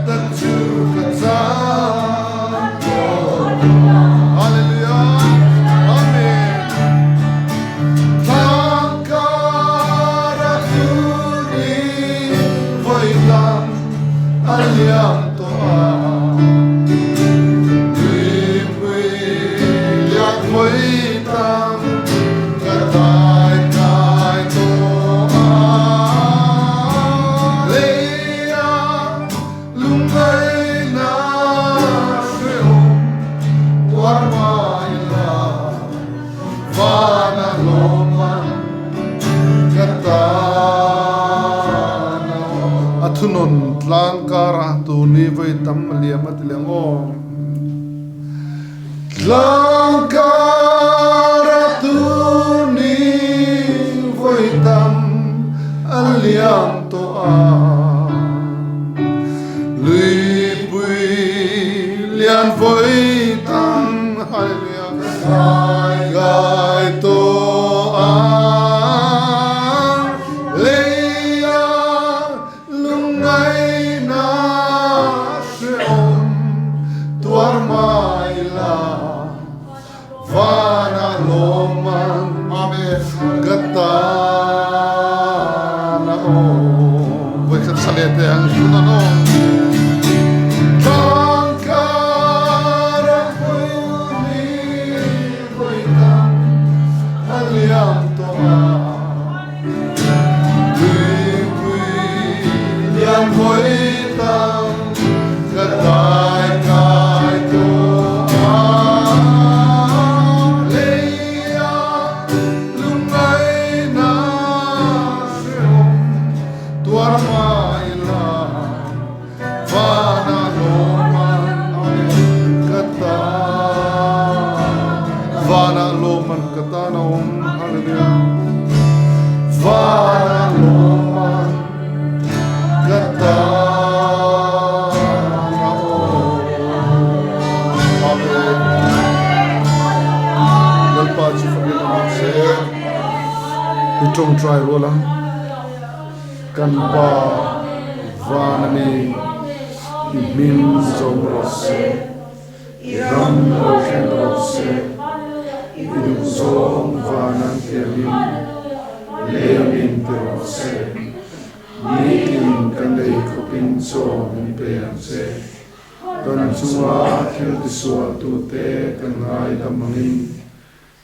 tak chu ka chang tawh ang. Hallelujah. Amen. Tangkar a tuni vawi tam a liam tawh a. Tuipui lian vawi tam ka tai kai tawh a. Leia lungngaihna hrehawm tuar mai la vana lawman ka tan a awm. A thunawn tlang kara tuni vawi tam a liam a ti leh ang aw. Tlang kara tuni vawi tam a liam tawh a. Luipui lian vawi tam, Hallelujah, ka kai tawh a. Leia lungngaihna hrehawm tuar mai la vana lawman ka tan a awm. Vawikhat sa leh teh ang hun an awm. Tangkar a hawini vawi tam a liam tawh a. Tuipui lian vawi tam ka tai kai tawh. Amen. Lalpa chu fakin awm ang se. I tawngtai rual ang. Kan Pa van a mi, i hming zawm rawh se. I ram lo thleng rawh se. I duhzawng van an tiangin lei amin ti rawh se. Nitin kan ei khawpin chaw min pe ang che. Kan chunga thil tisualtute kan ngaidam angin,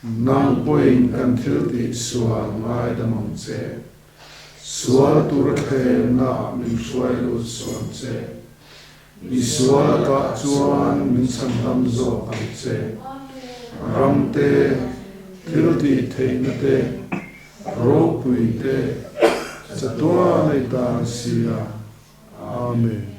nang pawhin kan thil tihsual ngaidam ang che. Sual tur a thlemna min hruai lut suh ang che. I sual lakah chuan min chhandam zawk ang che. Ram te, thil tih theihna te, ropui te, chatuan ei ta an si a. Amen.